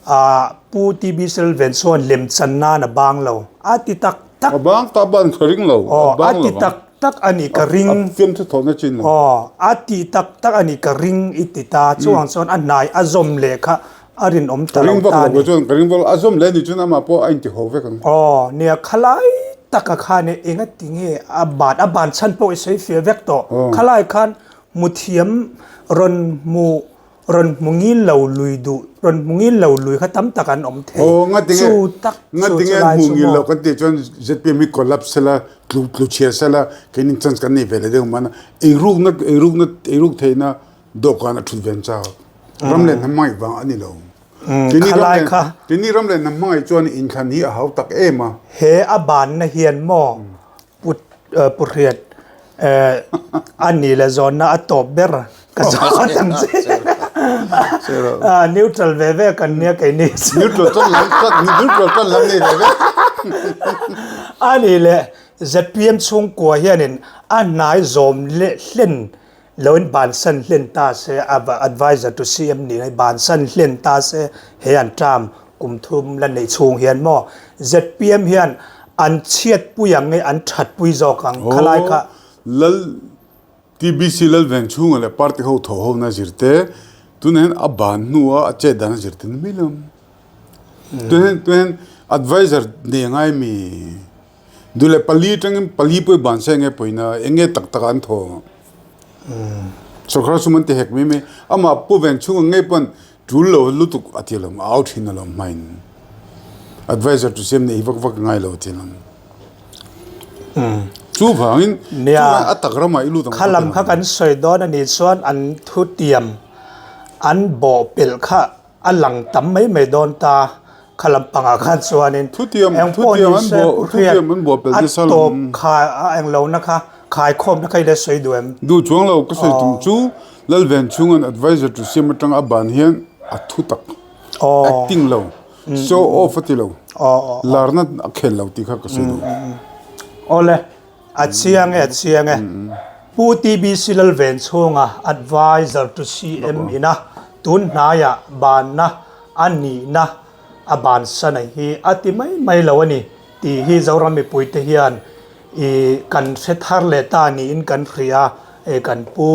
ah, Pu TB Selven chuan lemchan nan a bang lo. A ti tak tak. A bang ta ban ka ring lo. Aw, a ti tak tak a nih ka ring. A fiamthu thawhna chin lo. Aw, a ti tak tak a nih ka ring i ti ta. Chuang chuan a hnai a zawm leh kha a rinawm ta lo ta ni. Ka ring vak lo, a zawm leh ni chuan amah pawh a inti haw vek ang. Aw, nia khalai taka khan e enga ti nge a ban, a ban chhan pawh i sawi fiah vek tawh. Khalai khan muthiam rawn hmu, rawn hmu ngil lo lui duh, rawn hmu ngil lo lui kha tam tak an awm thei. Aw, nga tinge, Chu tak nga chu tinge chulai hmu chu ngil maw. lo kan tih chuan zpm hi collapse sela, tlu tlu chhia sela, keinin chance kan nei ve leh deuh mahna eirukna, eirukna, eiruk theihna Dawhkan a ṭhut ven chak. Ram leh hnam hmangaih vang a ni lo. Keini ram Khalai leh kha. Keini ram leh hnam hmangaih chuan inthlan hi a hau tak em a. He a banna hian maw Pu Pu Hriat a ni leh zawnna a tawp ber ka zawt ang che. Neutral ve ve kan nia keini chu. Neutral tan lam neutral tan lam nei ve ve. A ni leh zpm chhungkua hianin a hnai zawm leh hlen Lo in bansan hlen ta se, adviser to CM nih hi bansan hlen ta se, he an term kum thum la neih chhung hian maw zpm hian an chhiatpui ang nge an thatpui zawk ang khalai kha. Lal TBC lal veng chhunga leh party ho thaw ho na zir te tunah hian a ban hnua a chet dan a zir te ni mai lo. Tunah hian tunah hian adviser nei angai mi. Du leh pali atangin pali pawh i ban se enge pawina enge tak tak an thaw sawrkar sum an ti hek mai mai amah pu veng chhung ang ngei pawn tul lo lutuk a ti alawm a au thin alawm hmain adviser tu siam nei vak vak ngai lo a ti alawm chuvangin chuvangin a tak ramah i lut ang kha lam kha kan sawi dawn a nih chuan an thutiam an bawhpelh kha A lang tam mai mai dawn ta, kha lampangah khan chuanin eng pawh ni se Pu Hriat a tawp kha a eng lohna kha khaikhawmna kha i la sawi duh em? Duh chuang lo, ka sawi tum chu Lalven chhunga'n adviser tu siam atanga a ban hian a thu tak, acting lo, show off a ti lo, larna a khel lo tih kha ka sawi duh. Awle. A chiang e, a chiang e. Pu TBC Lalvenchhunga, Adviser to CM ina tun hnaiah banna a nihna a bansan a hi a ti mai mai lo a ni tih hi Zoram mipuite hian i kan hre thar leh ta niin kan hria e kan pu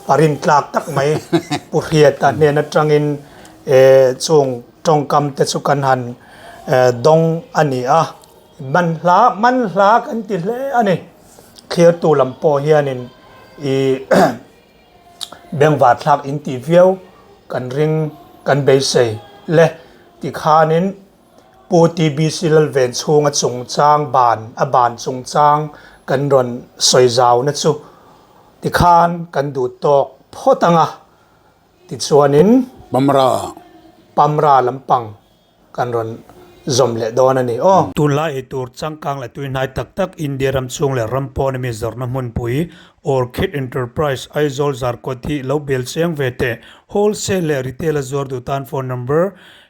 parin tlak tak mai Pu Hriata hnen atangin e chung tawngkam te chu kan han dawng a ni a. Man hla man hla kan ti hle a ni. Thlirtu lam pawh hianin i bengvar thlak in tih viau kan ring kan beisei le tikhanin Pu TBC Lalven chhunga chungchang ban a ban chungchang kan rawn sawi zauna chu tikhan kan duh tawk phawt ang a tichuanin Pamra Pamra lampang Kan rawn zawm leh dawn a ni aw. Tunlai ei tur changkang leh tuihnai tak tak India ram chhung leh ram pawn ami zawrhna hmunpui Orchid Enterprise Aizawl Zarkawt hi lo bel chiang ve teh. Wholesale leh Retail a zuar duh tan phone number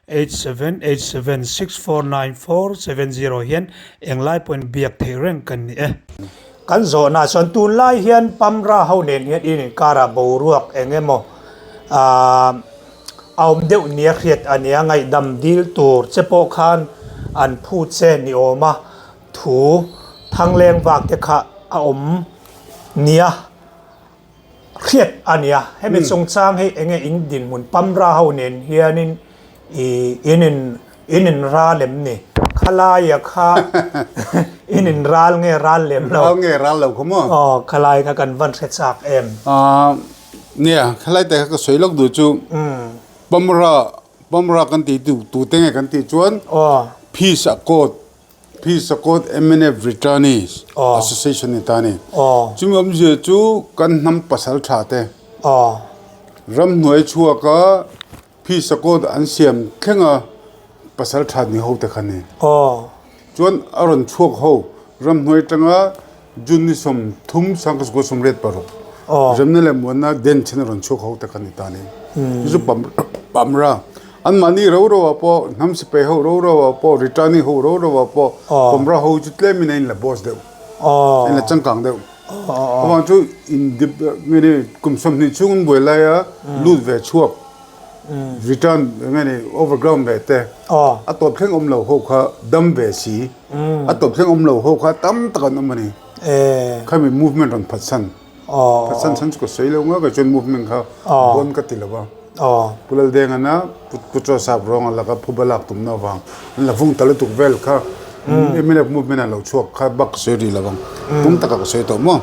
8787649470 hian englai pawhin biak theih reng kan ni e. Kan zawhna chuan tunlai hian Pamra ho nen hian in inkarah boruak eng emaw aah a awm deuh nia hriat a nia, ngaihdam dil tur che pawh khan an phut che ni awma thu thangleng vak te kha a awm nia hriat a nia. Hemi chungchang hi enge in dinhmun pamra ho nen hianin i in in in in ral em ni? Khalaia kha in in ral nge ral lem lo? Ral nge ral lo kha maw? Aw khalai kha kan van hre chak em? Aaa nia khalai te kha ka sawi lawk duh chu pamra pamra kan tih tu tute nge kan tih chuan Peace Accord Peace Accord mnf Returnees Association ni ta a ni. Chumi awmzia chu kan hnam pasal tha te ramhnuai chhuaka Peace Accord an siam thlenga pasal tha ni ho te kha ni. Chuan a rawn chhuak ho ramhnuai atanga June ni 30 1986 Remna leh Muanna den then a rawn chhuak ho te kha ni ta a ni. Chu chu Pamra Anmahni ro ro ah pawh hnam sipai ho ro ro ah pawh returning ho ro ro ah pawh Pamra ho chu tlem in a in la boss deuh a in la changkang deuh. Avang chu in dip nge ni kum 20 chhung an buai lai a lut ve chhuak return nge ni overground ve te a tawp thleng awm lo ho kha dam ve si a tawp thleng awm lo ho kha tam tak an awm a ni. Khami movement rawn phatsan. Phatsan chhan chu ka sawi lo nga ka chuan movement kha bon ka ti lo va. Pu Laldengan a Pu Chaw Sap rawng a laka phuba lak tumna avang an la vung ta lutuk vel kha mnf movement a lo chhuak kha bak ka sawi rih lo ang. Tum takah ka sawi tawh maw.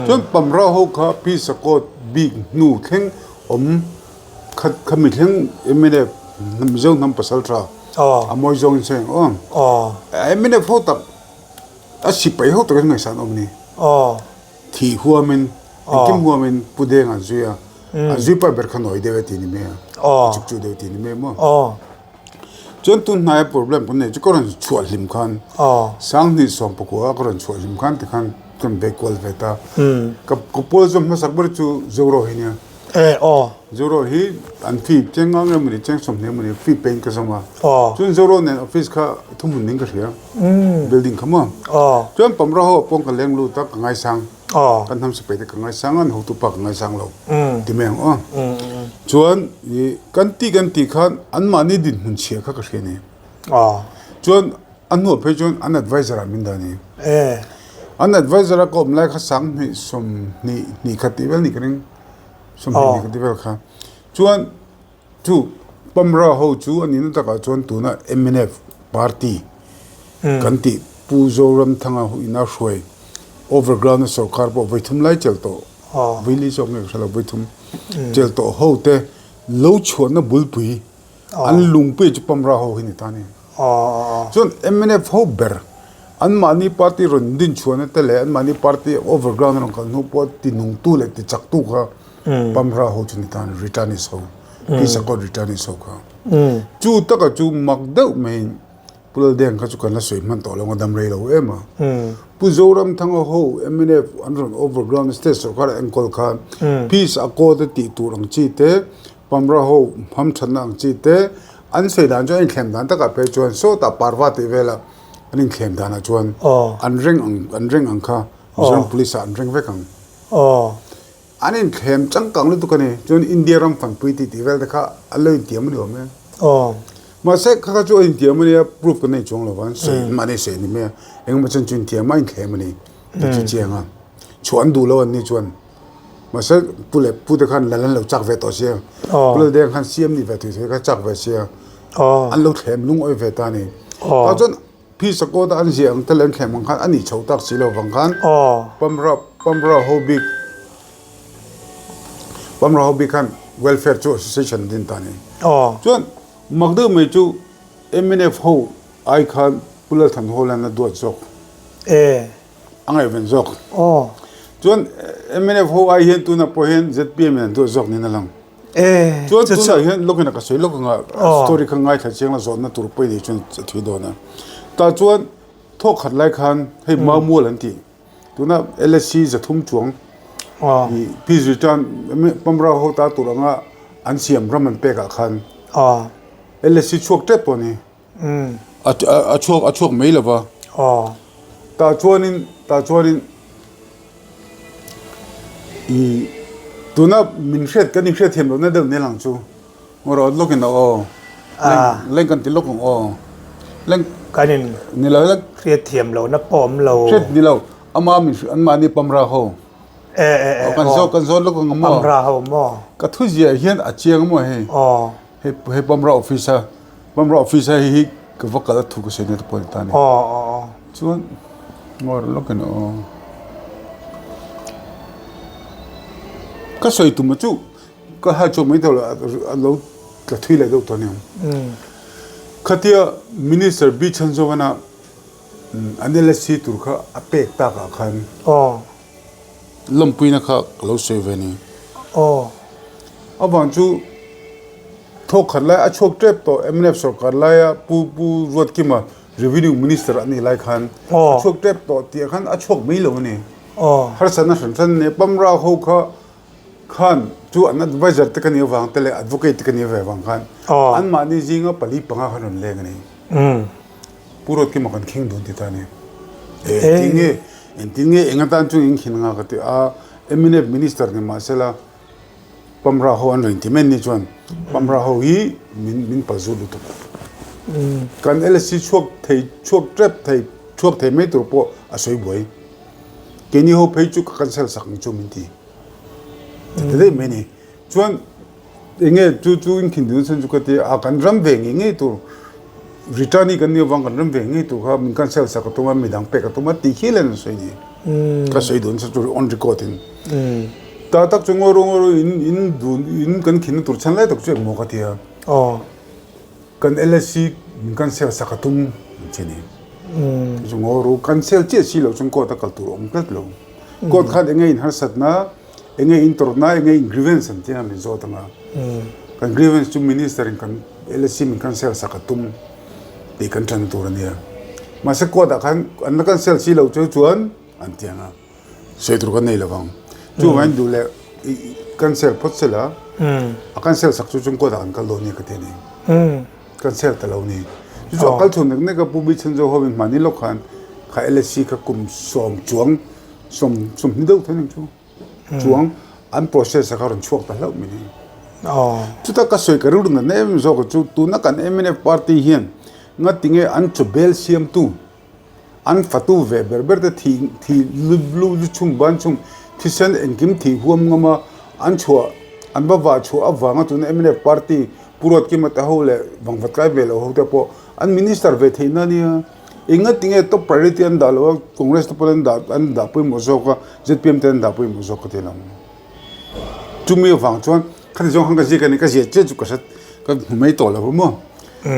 Chuan Pamra ho kha Pi Sakawt bik hnu thleng awm kha khami thleng mnf Mizo hnam pasal tha a mawi zawngin sawi ang aw. Mnf ho tak a sipai ho tak hi ngaihsan awm a ni. Thih huamin, engkim huamin Pu Deng an zui a, an zui pah ber kha nawi deuh e tih ni mai a, a chuk chu deuh tih ni mai maw. Chuan tun hnaia problem kan neih chu ka rawn chhuah hlim khan, 2019 a ka rawn chhuah hlim khan tikhan ka rawn bei kual ve ta. Ka pual zawm hmasak ber chu Zoro hi nia. Zoro hi an fee cheng nga nge mawni cheng 20 mawni fee peng ka zawm a. Chuan Zoro nen office kha thuhmun ning ka hria. Building kha maw. Chuan Pamra ho ah pawh ka leng lut a ka ngaisang. Kan hnam sipai te ka ngaisang a an hotu pa ka ngaisang lo ti mai ang aw. Chuan i kan tih kan tih khan anmahni dinhmun chhia kha ka hria a ni. Chuan a hnuah phei chuan an adviser ah min dah a ni. An adviser a ka awm lai kha 2020 hnih khat tih vel ni ka ring. 20 hnih khat tih vel kha. Chuan Chu Pamra ho chu a nihna takah chuan tuna mnf party kan tih Pu Zoramthanga hu ina hruai overground a sorkar pawh vaithum lai chelh tawh vaili zawk nge ka hre lo vaithum chelh tawh ho te lo chhuahna bulpui an lungpui chu Pamra ho hi ni ta a ni. Chuan mnf ho ber anmahni party rawn din chhuahna te leh anmahni party overground a rawn kal hnu pawh tinungtu leh tichaktu kha Pamra ho chu ni ta a ni, returnees ho, Peace Accord returnees ho kha. Chu taka chu mak deuh maiin Pu Laldeng kha chu kan la sawi hman tawh lo ang a dam rei lo em a. Pu Zoramthanga ho mnf an rawn overground state sorkar a enkawl khan Peace Accord a tih tur ang chi te, Pamra ho hamthatna ang chi te an sawi dan chu an inthlem dan takah phei chuan sawtah parva tih velah an inthlem danah chuan an reng ang an reng ang kha Mizoram Police ah an reng vek ang. An inthlem changkang lutuk a ni. Chuan India ram fanpui tih tih vel te kha an lo intiam a ni awm e. Mahse kha kha chu a intiam a nia proof kan nei chuang lo va an sawi mahni sawi a ni mai a. Engemaw chen chu intiam a inthlem a ni tih chu chiang a. Chhuah an duh lo an ni chuan. Mahse pu leh pu te khan lal an lo chak ve tawh sia. Pu Laldeng khan CM nih ve thui thui kha chak ve sia. An lo thlem lungawi ve ta a ni. Tah chuan Phi Sakawt a an ziah ang te leh an thlem ang khan a nih chho tak si lo vang khan Pamra Pamra ho bik Pamra ho bik khan welfare chu association an din ta a ni. Chuan mak deuh mai chu mnf ho ai khan Pu Lalthan Hall hian a duat zawk. A ngaihven zawk. Chuan mnf ho ai hian tunah pawh hian zpm in an duat zawk niin a lang. Chuan tunah hian lawkin a ka sawi lawk anga story kha ngaithla chiang la zawhna tur pawh i nei chuan a thui dawn a. Tah chuan thawk khat lai khan hei Maumual an tih tuna LSC 300 chuang i fees return Pamra ho ta tur anga an siam ram an pekah khan LSC chhuak tep pawh a ni. A chhuak a chhuak mai lo va. Tah chuanin tah chuanin i tuna min hriat kan inhriat thiam lohna deuh nen ang chu. Ngaw rawh lawkin aw. Leng kan ti lawk ang aw. Kan in hriatthiam lohna pawh awm lo. Hriat ni lo, ama min hrilh anmahni Pamra ho. E e e Kan zawt kan zawt lawk ang maw? Pamra ho maw? Ka thu ziah hian a chiang maw hei? Aw. Hei hei Pamra office a, Pamra office a hei hi ka va kal a thu ka sawi na te pawh a ni ta a ni. Aw aw aw. Chuan ngawr lawk in aw. Ka sawi tum a chu Ka hai chuak mai tawh lo a lo tla thui leh deuh tawh aniang. Khatia Minister B Chhanzovana an LSC tur kha a pek takah khan lawmpuina kha ka lo sawi ve a ni. Avang chu thawk khat lai a chhuak tep tawh mnf sorkar laia Pu Pu Ruatkima Revenue Minister a nih lai khan a chhuak tep tawh tih ah khan a chhuak mai lo a ni. Harsatna hran hran nen Pamra ho kha Khan chu an adviser te ka nih avang te leh advocate te ka nih ve avang khan anmahni zinga 4 5 khan rawn leng a ni. Pu Ruatkima kan khing dun ti ta a ni. Engtin nge engtin nge eng atan chu eng khin anga ka ti a, mnf minister ni mahsela Pamra ho an rawn inti mai an ni chuan Pamra ho hi min min palzut lutuk. Kan LSC chhuak thei chhuak tep thei chhuak thei mai tur pawh a sawi buai. Keini ho phei chu ka cancel sak ang chu min ti. Ti daih mai a ni. Chuan enge chu chu in khin dun chhan chu ka ti a, kan ram ve ngei ngei tur return hi kan nih avang kan ram ve ngei tur kha min cancel sak a tum a, midang pek a tum a tih hial an sawi a ni. Ka sawi dun chhan chu on record in. Ta tak chu ngawi ru ngawi ru in in dun in kan khin na tur chhan lai tak chu engmaw ka ti a. Kan LSC min cancel sak a tum ang che ni. Chu ngaw ru cancel chiah si lo chuan court a kal tur a awm tlat lo. Court khan enge in harsatna, enge in tawrhna, enge in grievance an tia min zawt anga. Kan grievance chu minister in kan LSC min cancel sak a tum tih kan tan tur a nia. Mahse court ah khan an la cancel si lo chu chuan an ti anga. Sawi tur kan nei lo vang. Chuvangin duh leh cancel phawt se la, a cancel sak chu chung court ah kan kal dawn nia ka ti a ni. Cancel ta lo ni. Chu chu a kal chhuak nek nek a Pu Bichenzo ho in hmahni lawk khan kha LSC kha kum 10 chuang 20 deuh tho ning chu chuang an process a kha rawn chhuak ta hlauh mai ni. Chuta ka sawi ka rilru natna em em zawk chu tuna kan mnf party hian ngatinge an chawbel siamtu An fatu ve ber ber te thi thi lu lu lu chhung ban chhung thisen engkim thih huam ngam a, an chhuah an va vah chhuah avanga tuna mnf party Pu Ruatkima te ho leh Vangvat tlai ve lo ho te pawh an minister ve theih na ania. Enga tinge top priority an dah lo a, Congress te pawn an dah an dah pawimawh zawk a, zpm te an dah pawimawh zawk ka ti lo. Chumi avang chuan khati zawng khan ka ziak a ni, ka ziah chiah chu ka hre ka hmu mai tawh lo va maw.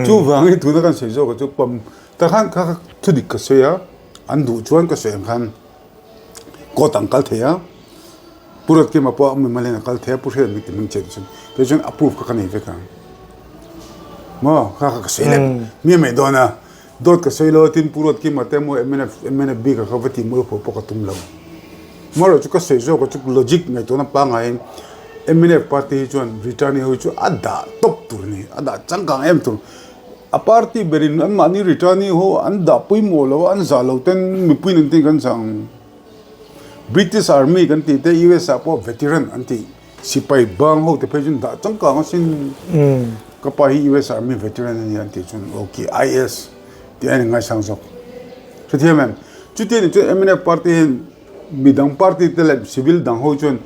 Chuvangin tuna kan sawi zawk ah chu pam Tah khan kha thu dik ka sawi a, an duh chuan ka sawi ang khan court an kal thei a, Pu Ruatkima pawh a mimal hian a kal thei a, Pu Hriat Mite hming chet chuan kei chuan approve kha ka nei vek ang. Maw kha kha ka sawi leh miah mai dawn a, dawt ka sawi lo a tin Pu Ruatkima te emaw mnf mnf bik ah kha va tih mualpho pawh ka tum lo. Marawh chu ka sawi zawk a chu logic ngaihtuahna pangaiin mnf party hi chuan returnee ho hi chu a dah tawp tur a ni, a dah changkang em tur. A party berin anmahni returnee ho an dah pawimawh lo a, an zah lo ten mipuiin an tih kan zah ang. British Army kan tih te US ah pawh veteran an tih sipai bang ho te phei chuan dah changkang asin. Ka pa hi US Army veteran a ni an tih chuan ok IS tih a inngaisang zawk. Hrethiam em? Chuti anih chuan mnf party hian midang party te leh civil dang ho chuan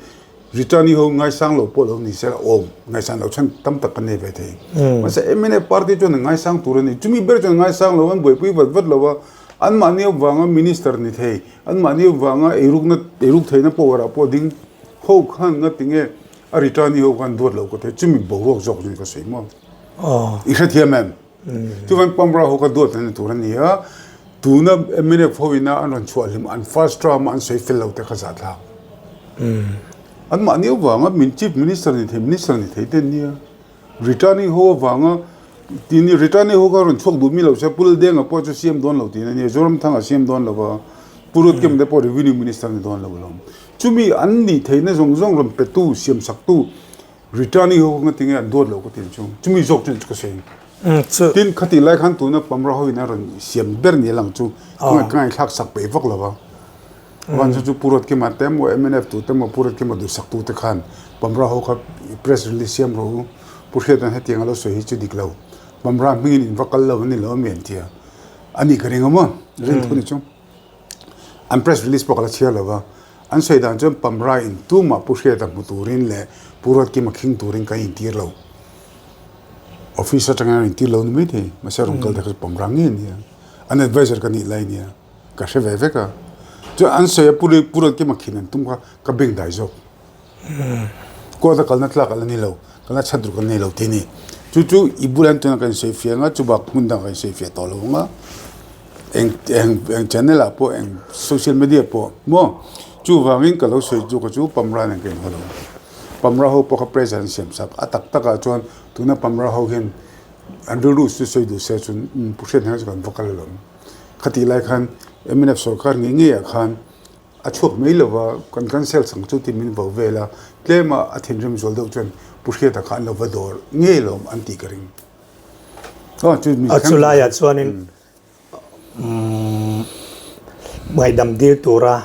Return-i ho ngaisang lo pawh lo ni se la awm, ngaisang loh chhan tam tak kan nei ve thei. Mahse mnf party chuan an ngaisang tur a ni. Chumi ber chuan ngaisang lo, an buaipui vat vat lo a, anmahni avanga minister ni thei, anmahni avanga eirukna, eiruk theihna power ah pawh ding ho khan nga tinge a return-i ho khan duat lo ka thei. Chumi boruak zawk chu ni ka sawi maw. I hrethiam em? Chuan Pamra ho kha duat an ni tur a ni a, tuna mnf ho ina an rawn chhuah hlim an first term a an sawi fel lo te kha zah thlak. An mahni avanga min chief minister ni thei minister ni thei te an nia. Returning ho avanga tini returning ho kha rawn chhuak duh mi lo se Pu Laldenga pawh chu siam dawn lo tiin a nia, Zoramthanga siam dawn lo va, Pu Ruatkima te pawh revenue minister ni dawn lo alawm. Chumi an nih theihna zawng zawng rawn petu siamsaktu Returning ho kha tinge an duat lo ka ti chu chumi zawk chu ka sawi tin khati lai khan tuna pamra ho in a rawn siam ber ni lang chu ka ngaithlak sak peih vak lova van chu chu Pu Ruatkima te emaw mnf tu te emaw Pu Ruatkima duhsak tu te khan pamra ho kha press release siam rawh u Pu Hriatan hetiang a lo sawi hi chu dik lo pamra hmingin in va kal lo a ni lo a mi an ti a. A nih ka ring a maw? Rin thu ni chu. An press release pawh ka la chhiar lo va. An sawi dan chuan Pamra in tumah Pu Hriata hmu turin leh Pu Ruatkima khing turin kan intir lo. Office atangin an intir lo ni maithei. Mahse rawn kal te kha chu Pamra ngei a nia. An advisor ka nih lai nia. Ka hre ve vek a. Chuan an sawi a Pu Ruatkima khin an tum kha ka beng dai zawk. Court a kalna tlak a la ni lo, kalna chhan tur kan nei lo tih a ni. Chu chu i bulah hian tunah kan insawi fiah ang a, chubak hmun dangah kan insawi fiah tawh lo ang a, eng eng eng channel ah pawh eng social media pawh maw chuvangin ka lo sawi chu ka chu Pamra nen ka inhaw lo. Pamra ho pawh kha pressure an siam sak a tak takah chuan tuna Pamra ho hian an rilru chu sawi duh se chuan Pu Hriat hmel chu kan va kal alawm. Khatih lai khan mnf sorkar ngei ngeiah khan A chhuak mai lo va, kan cancel chang chu tih min vo vel a, tlema a thinrim zual deuh chuan Pu Hriata kha an lo va dawr ngei lo an tih ka ring. Aw chu mi A chu laiah chuanin ngaihdam dil tura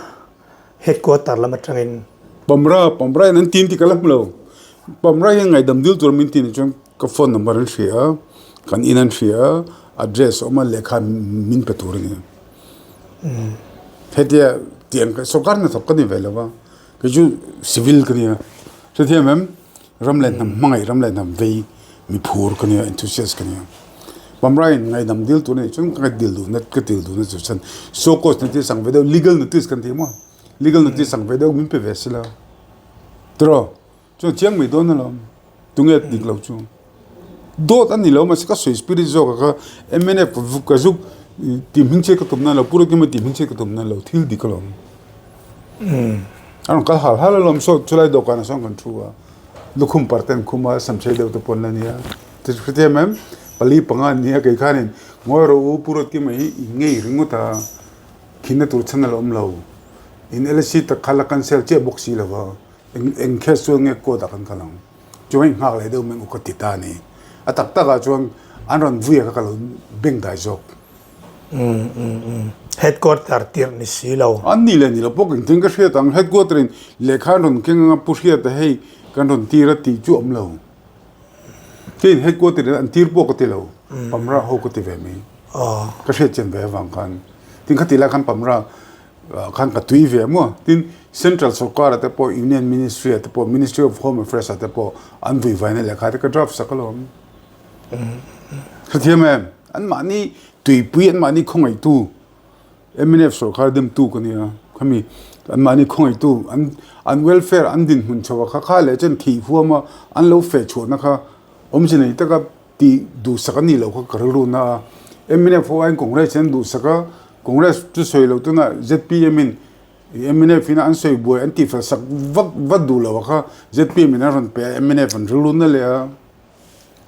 headquarter lam atangin. Pamra, Pamra in an tin tih ka la hmu lo. Pamra hian ngaihdam dil tura min tin chuan ka phone number an hria a, kan in an hria a, address a awm a, lehkha min pe tur a ni. Hetia tiang ka sorkar hnathawk ka ni ve lo va, kei chu civil ka nia. Hrethiam em? Ram leh hnam hmangaih, ram leh hnam vei mi phur ka nia, enthusiast ka nia. Pamrain ngaihdam dil tur a nih chuan ka dil duhna ka dil duhna chu chhan show cause notice ang ve deuh legal notice kan ti maw? Legal notice ang ve deuh min pe ve sila tiraw? Chuan chiang mai dawn alawm. Tunge dik lo chu. Dawt a ni lo mahse ka sawi spirit zawk a kha mnf ka zuk tih hming chhiat ka tum nan lo Pu Rokima tih hming chhiat ka tum nan lo thil dik alawm. A rawn kal hal hal alawm saw chulai dawhkanah sawn kan thu a lukhum par te an khum a samchei deuh te pawh an la nia. Hrethiam em? Pali panga an nia kei khanin ngawi rawh u Pu Rokima hi i ngei ringawt a khinna tur chhan a la awm lo. In LSC tak kha la cancel chiah bawk si lo va. Eng eng case chuan nge court ah kan kal ang? Chuan hei nghak leh deuh meng u ka ti ta a ni. A tak tak ah chuan an rawn vui a kha ka lo beng dai zawk. Umm umm umm Headquarter tirh ni si lo. An ni leh ni lo pawh engtin ka hriat ang headquarter in lehkha an rawn keng anga Pu Hriata hei kan rawn tir a tih chu awm lo. Keiin headquarter in an tir pawh ka ti lo. Pamra ho ka ti ve mai. Ka hriat chian ve avang khan. Tin khatih lai khan Pamra khan ka tui ve maw? Tin, Central sorkar ah te pawh, Union Ministry ah te pawh, Ministry of Home Affairs ah te pawh an vui vaina lehkha te ka draft sak alawm. Hrethiam em? Anmahni tuipui, anmahni khawngaihtu mnf sorkar demtu ka nia. Khami anmahni khawngaihtu, an an welfare an dinhmun chho a kha kha leh chuan thih huama an lo feh chhuahna kha awmze nei taka tih duhsak a nih loh kha ka rilru na a. Mnf ho aiin Congress in an duhsak a, Congress chu sawi loh tuna zpm in mnf in an sawi buai an tihfel sak vak vat duh loh a kha zpm in an rawn pe a mnf an rilru na leh a.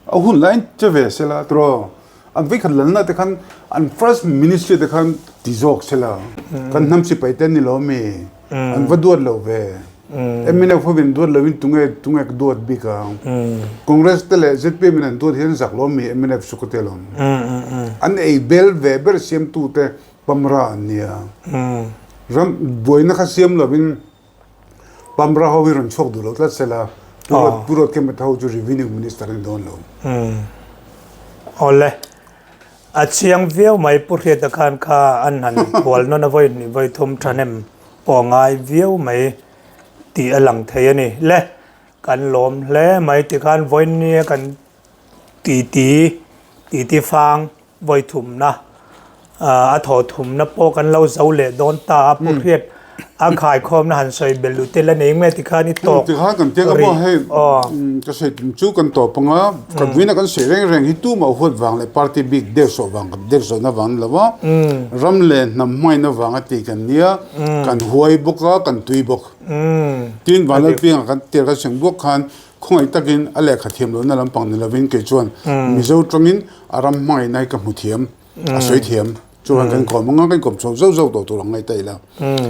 A hun laiin che ve sela tiraw an vei khat lalna te khan an first ministry te khan ti zawk sela kan hnam sipai te an ni lo ami an va duat lo ve. Mnf hovin duat loin tunge tunge ka duat bik ang. Congress te leh zpm in an duat hian zak lo mi mnf chu ka ti alawm. An ei bel ve ber siamtu te Pamra an nia. Ram buaina kha siam lovin Pamra ho hi rawn chhuak duh lo tlat sela Pu Ruatkima te ho chu Revenue Minister an ni dawn lo. Awle. A chiang viau mai Pu Hriata khan kha an han hual nawn a vawi hnih vawi thum thahnem pawh a ngai viau mai tih a lang thei a ni. Le, kan lawm hle mai tikhan vawinia kan titi titi fang vawi thumna a thaw thumna pawh kan lo zo leh dawn ta a Pu Hriat a khaikhawmna han sawi belh luh tel a nei nge tikhan i tawk Tikhan kan tiang a maw hei ka sawi tum chu kan tawp ang a kan vuina kan sawi reng reng hi tumah huat vang leh party bik deuh sawh vang deuh sawhna vang ni lo a ram leh hnam hmangaihna vang a ti kan nia kan huai bawk a kan tui bawk tin Vanlalpianga kan tir kan seng buak khan khawngaih takin a lehkha thiam lohna lampang ni lovin kei chuan Mizo tangin a ram hmangaihna hi ka hmu thiam a sawi thiam. Chuan kan kawm anga kan kawm chho zauh zauh tawh tur ang ngaih ta ila.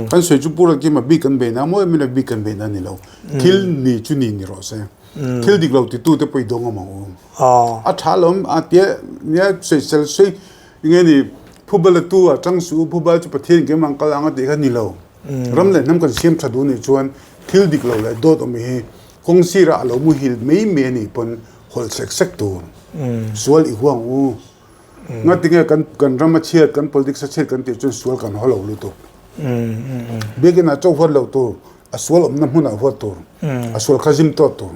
Kan sawi chu Pu Rakima bik kan beihna mawi em ila bik kan beihna a ni lo. Thil ni chu ni ni rawh se. Thil dik lo titu te pawh i dawng awm ang u. A tha alawm a tia nia sawisel sawi nge ni phubal a tu a chang suh u phubal chu Pathian in keimah ang kal ang a tih kha ni lo. Ram leh hnam kan siam tha duh nih chuan thil dik lo leh dawt awm hi kawng sirah a lo muhil mai mai a nih pawn hawlh sek sek tur. Sual i huang u. Ngatinge kan kan ram a chhiat, kan politics a chhiat kan tih chuan sual kan haw lo lutuk. Biakin ah chaw huat loh tur, a sual awmna hmunah huat tur, a sual kha zim tawt tur.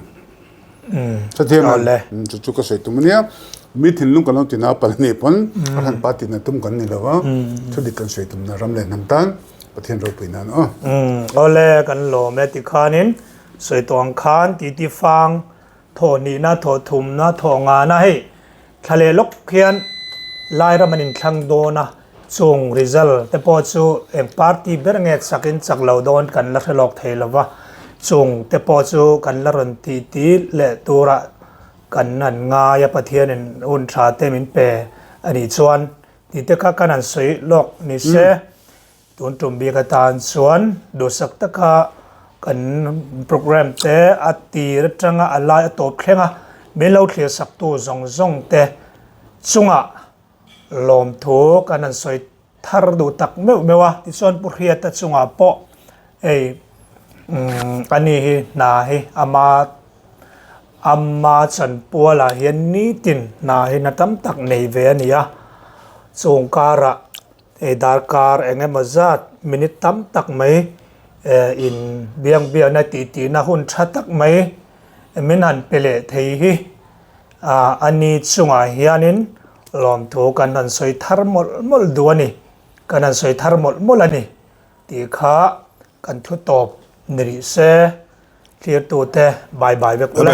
Hrethiam a, chu chu ka sawi tum a nia. Mi thinlung kan lo ti na palh anih pawn a hran pa tihna tum kan ni lo a, thu dik kan sawi tumna ram leh hnam tan Pathian ropui nan aw. Awle kan lawm e tikhanin sawi tawh ang khan titi fang thawh hnihna thawh thumna thawh ngana hei thla leh lawk hian Lairam an inthlang dawn a chung result te pawh chu eng party ber nge chakin chak lo dawn kan la hre lawk thei lova chung te pawh chu kan la rawn titi leh turah Kan han ngai a, Pathianin hun tha te min pe a nih chuan tih te kha kan han sawi lawk ni se. Tun tum bik atan chuan duhsak taka kan programme te a tir atanga a lai a tawp thleng a, min lo thlir saktu zawng zawng te chungah lawmthu kan han sawi thar duh tak meuh meuh a. Tichuan Pu Hriata chungah pawh hei ani hi hna hi ama ama chanpualah hian nitin hna hi hna tam tak nei ve a ni a. Chung karah hei darkar eng emaw zat minute tam tak mai in biang biakna tih tihna hun tha tak mai min han pe leh thei hi. A ni chungah hianin lawmthu kan han sawi thar mawlh mawlh duh a ni, kan han sawi thar mawlh mawlh a ni tih kha kan thu tawp ni rih se, thlirtute bye bye vek u le.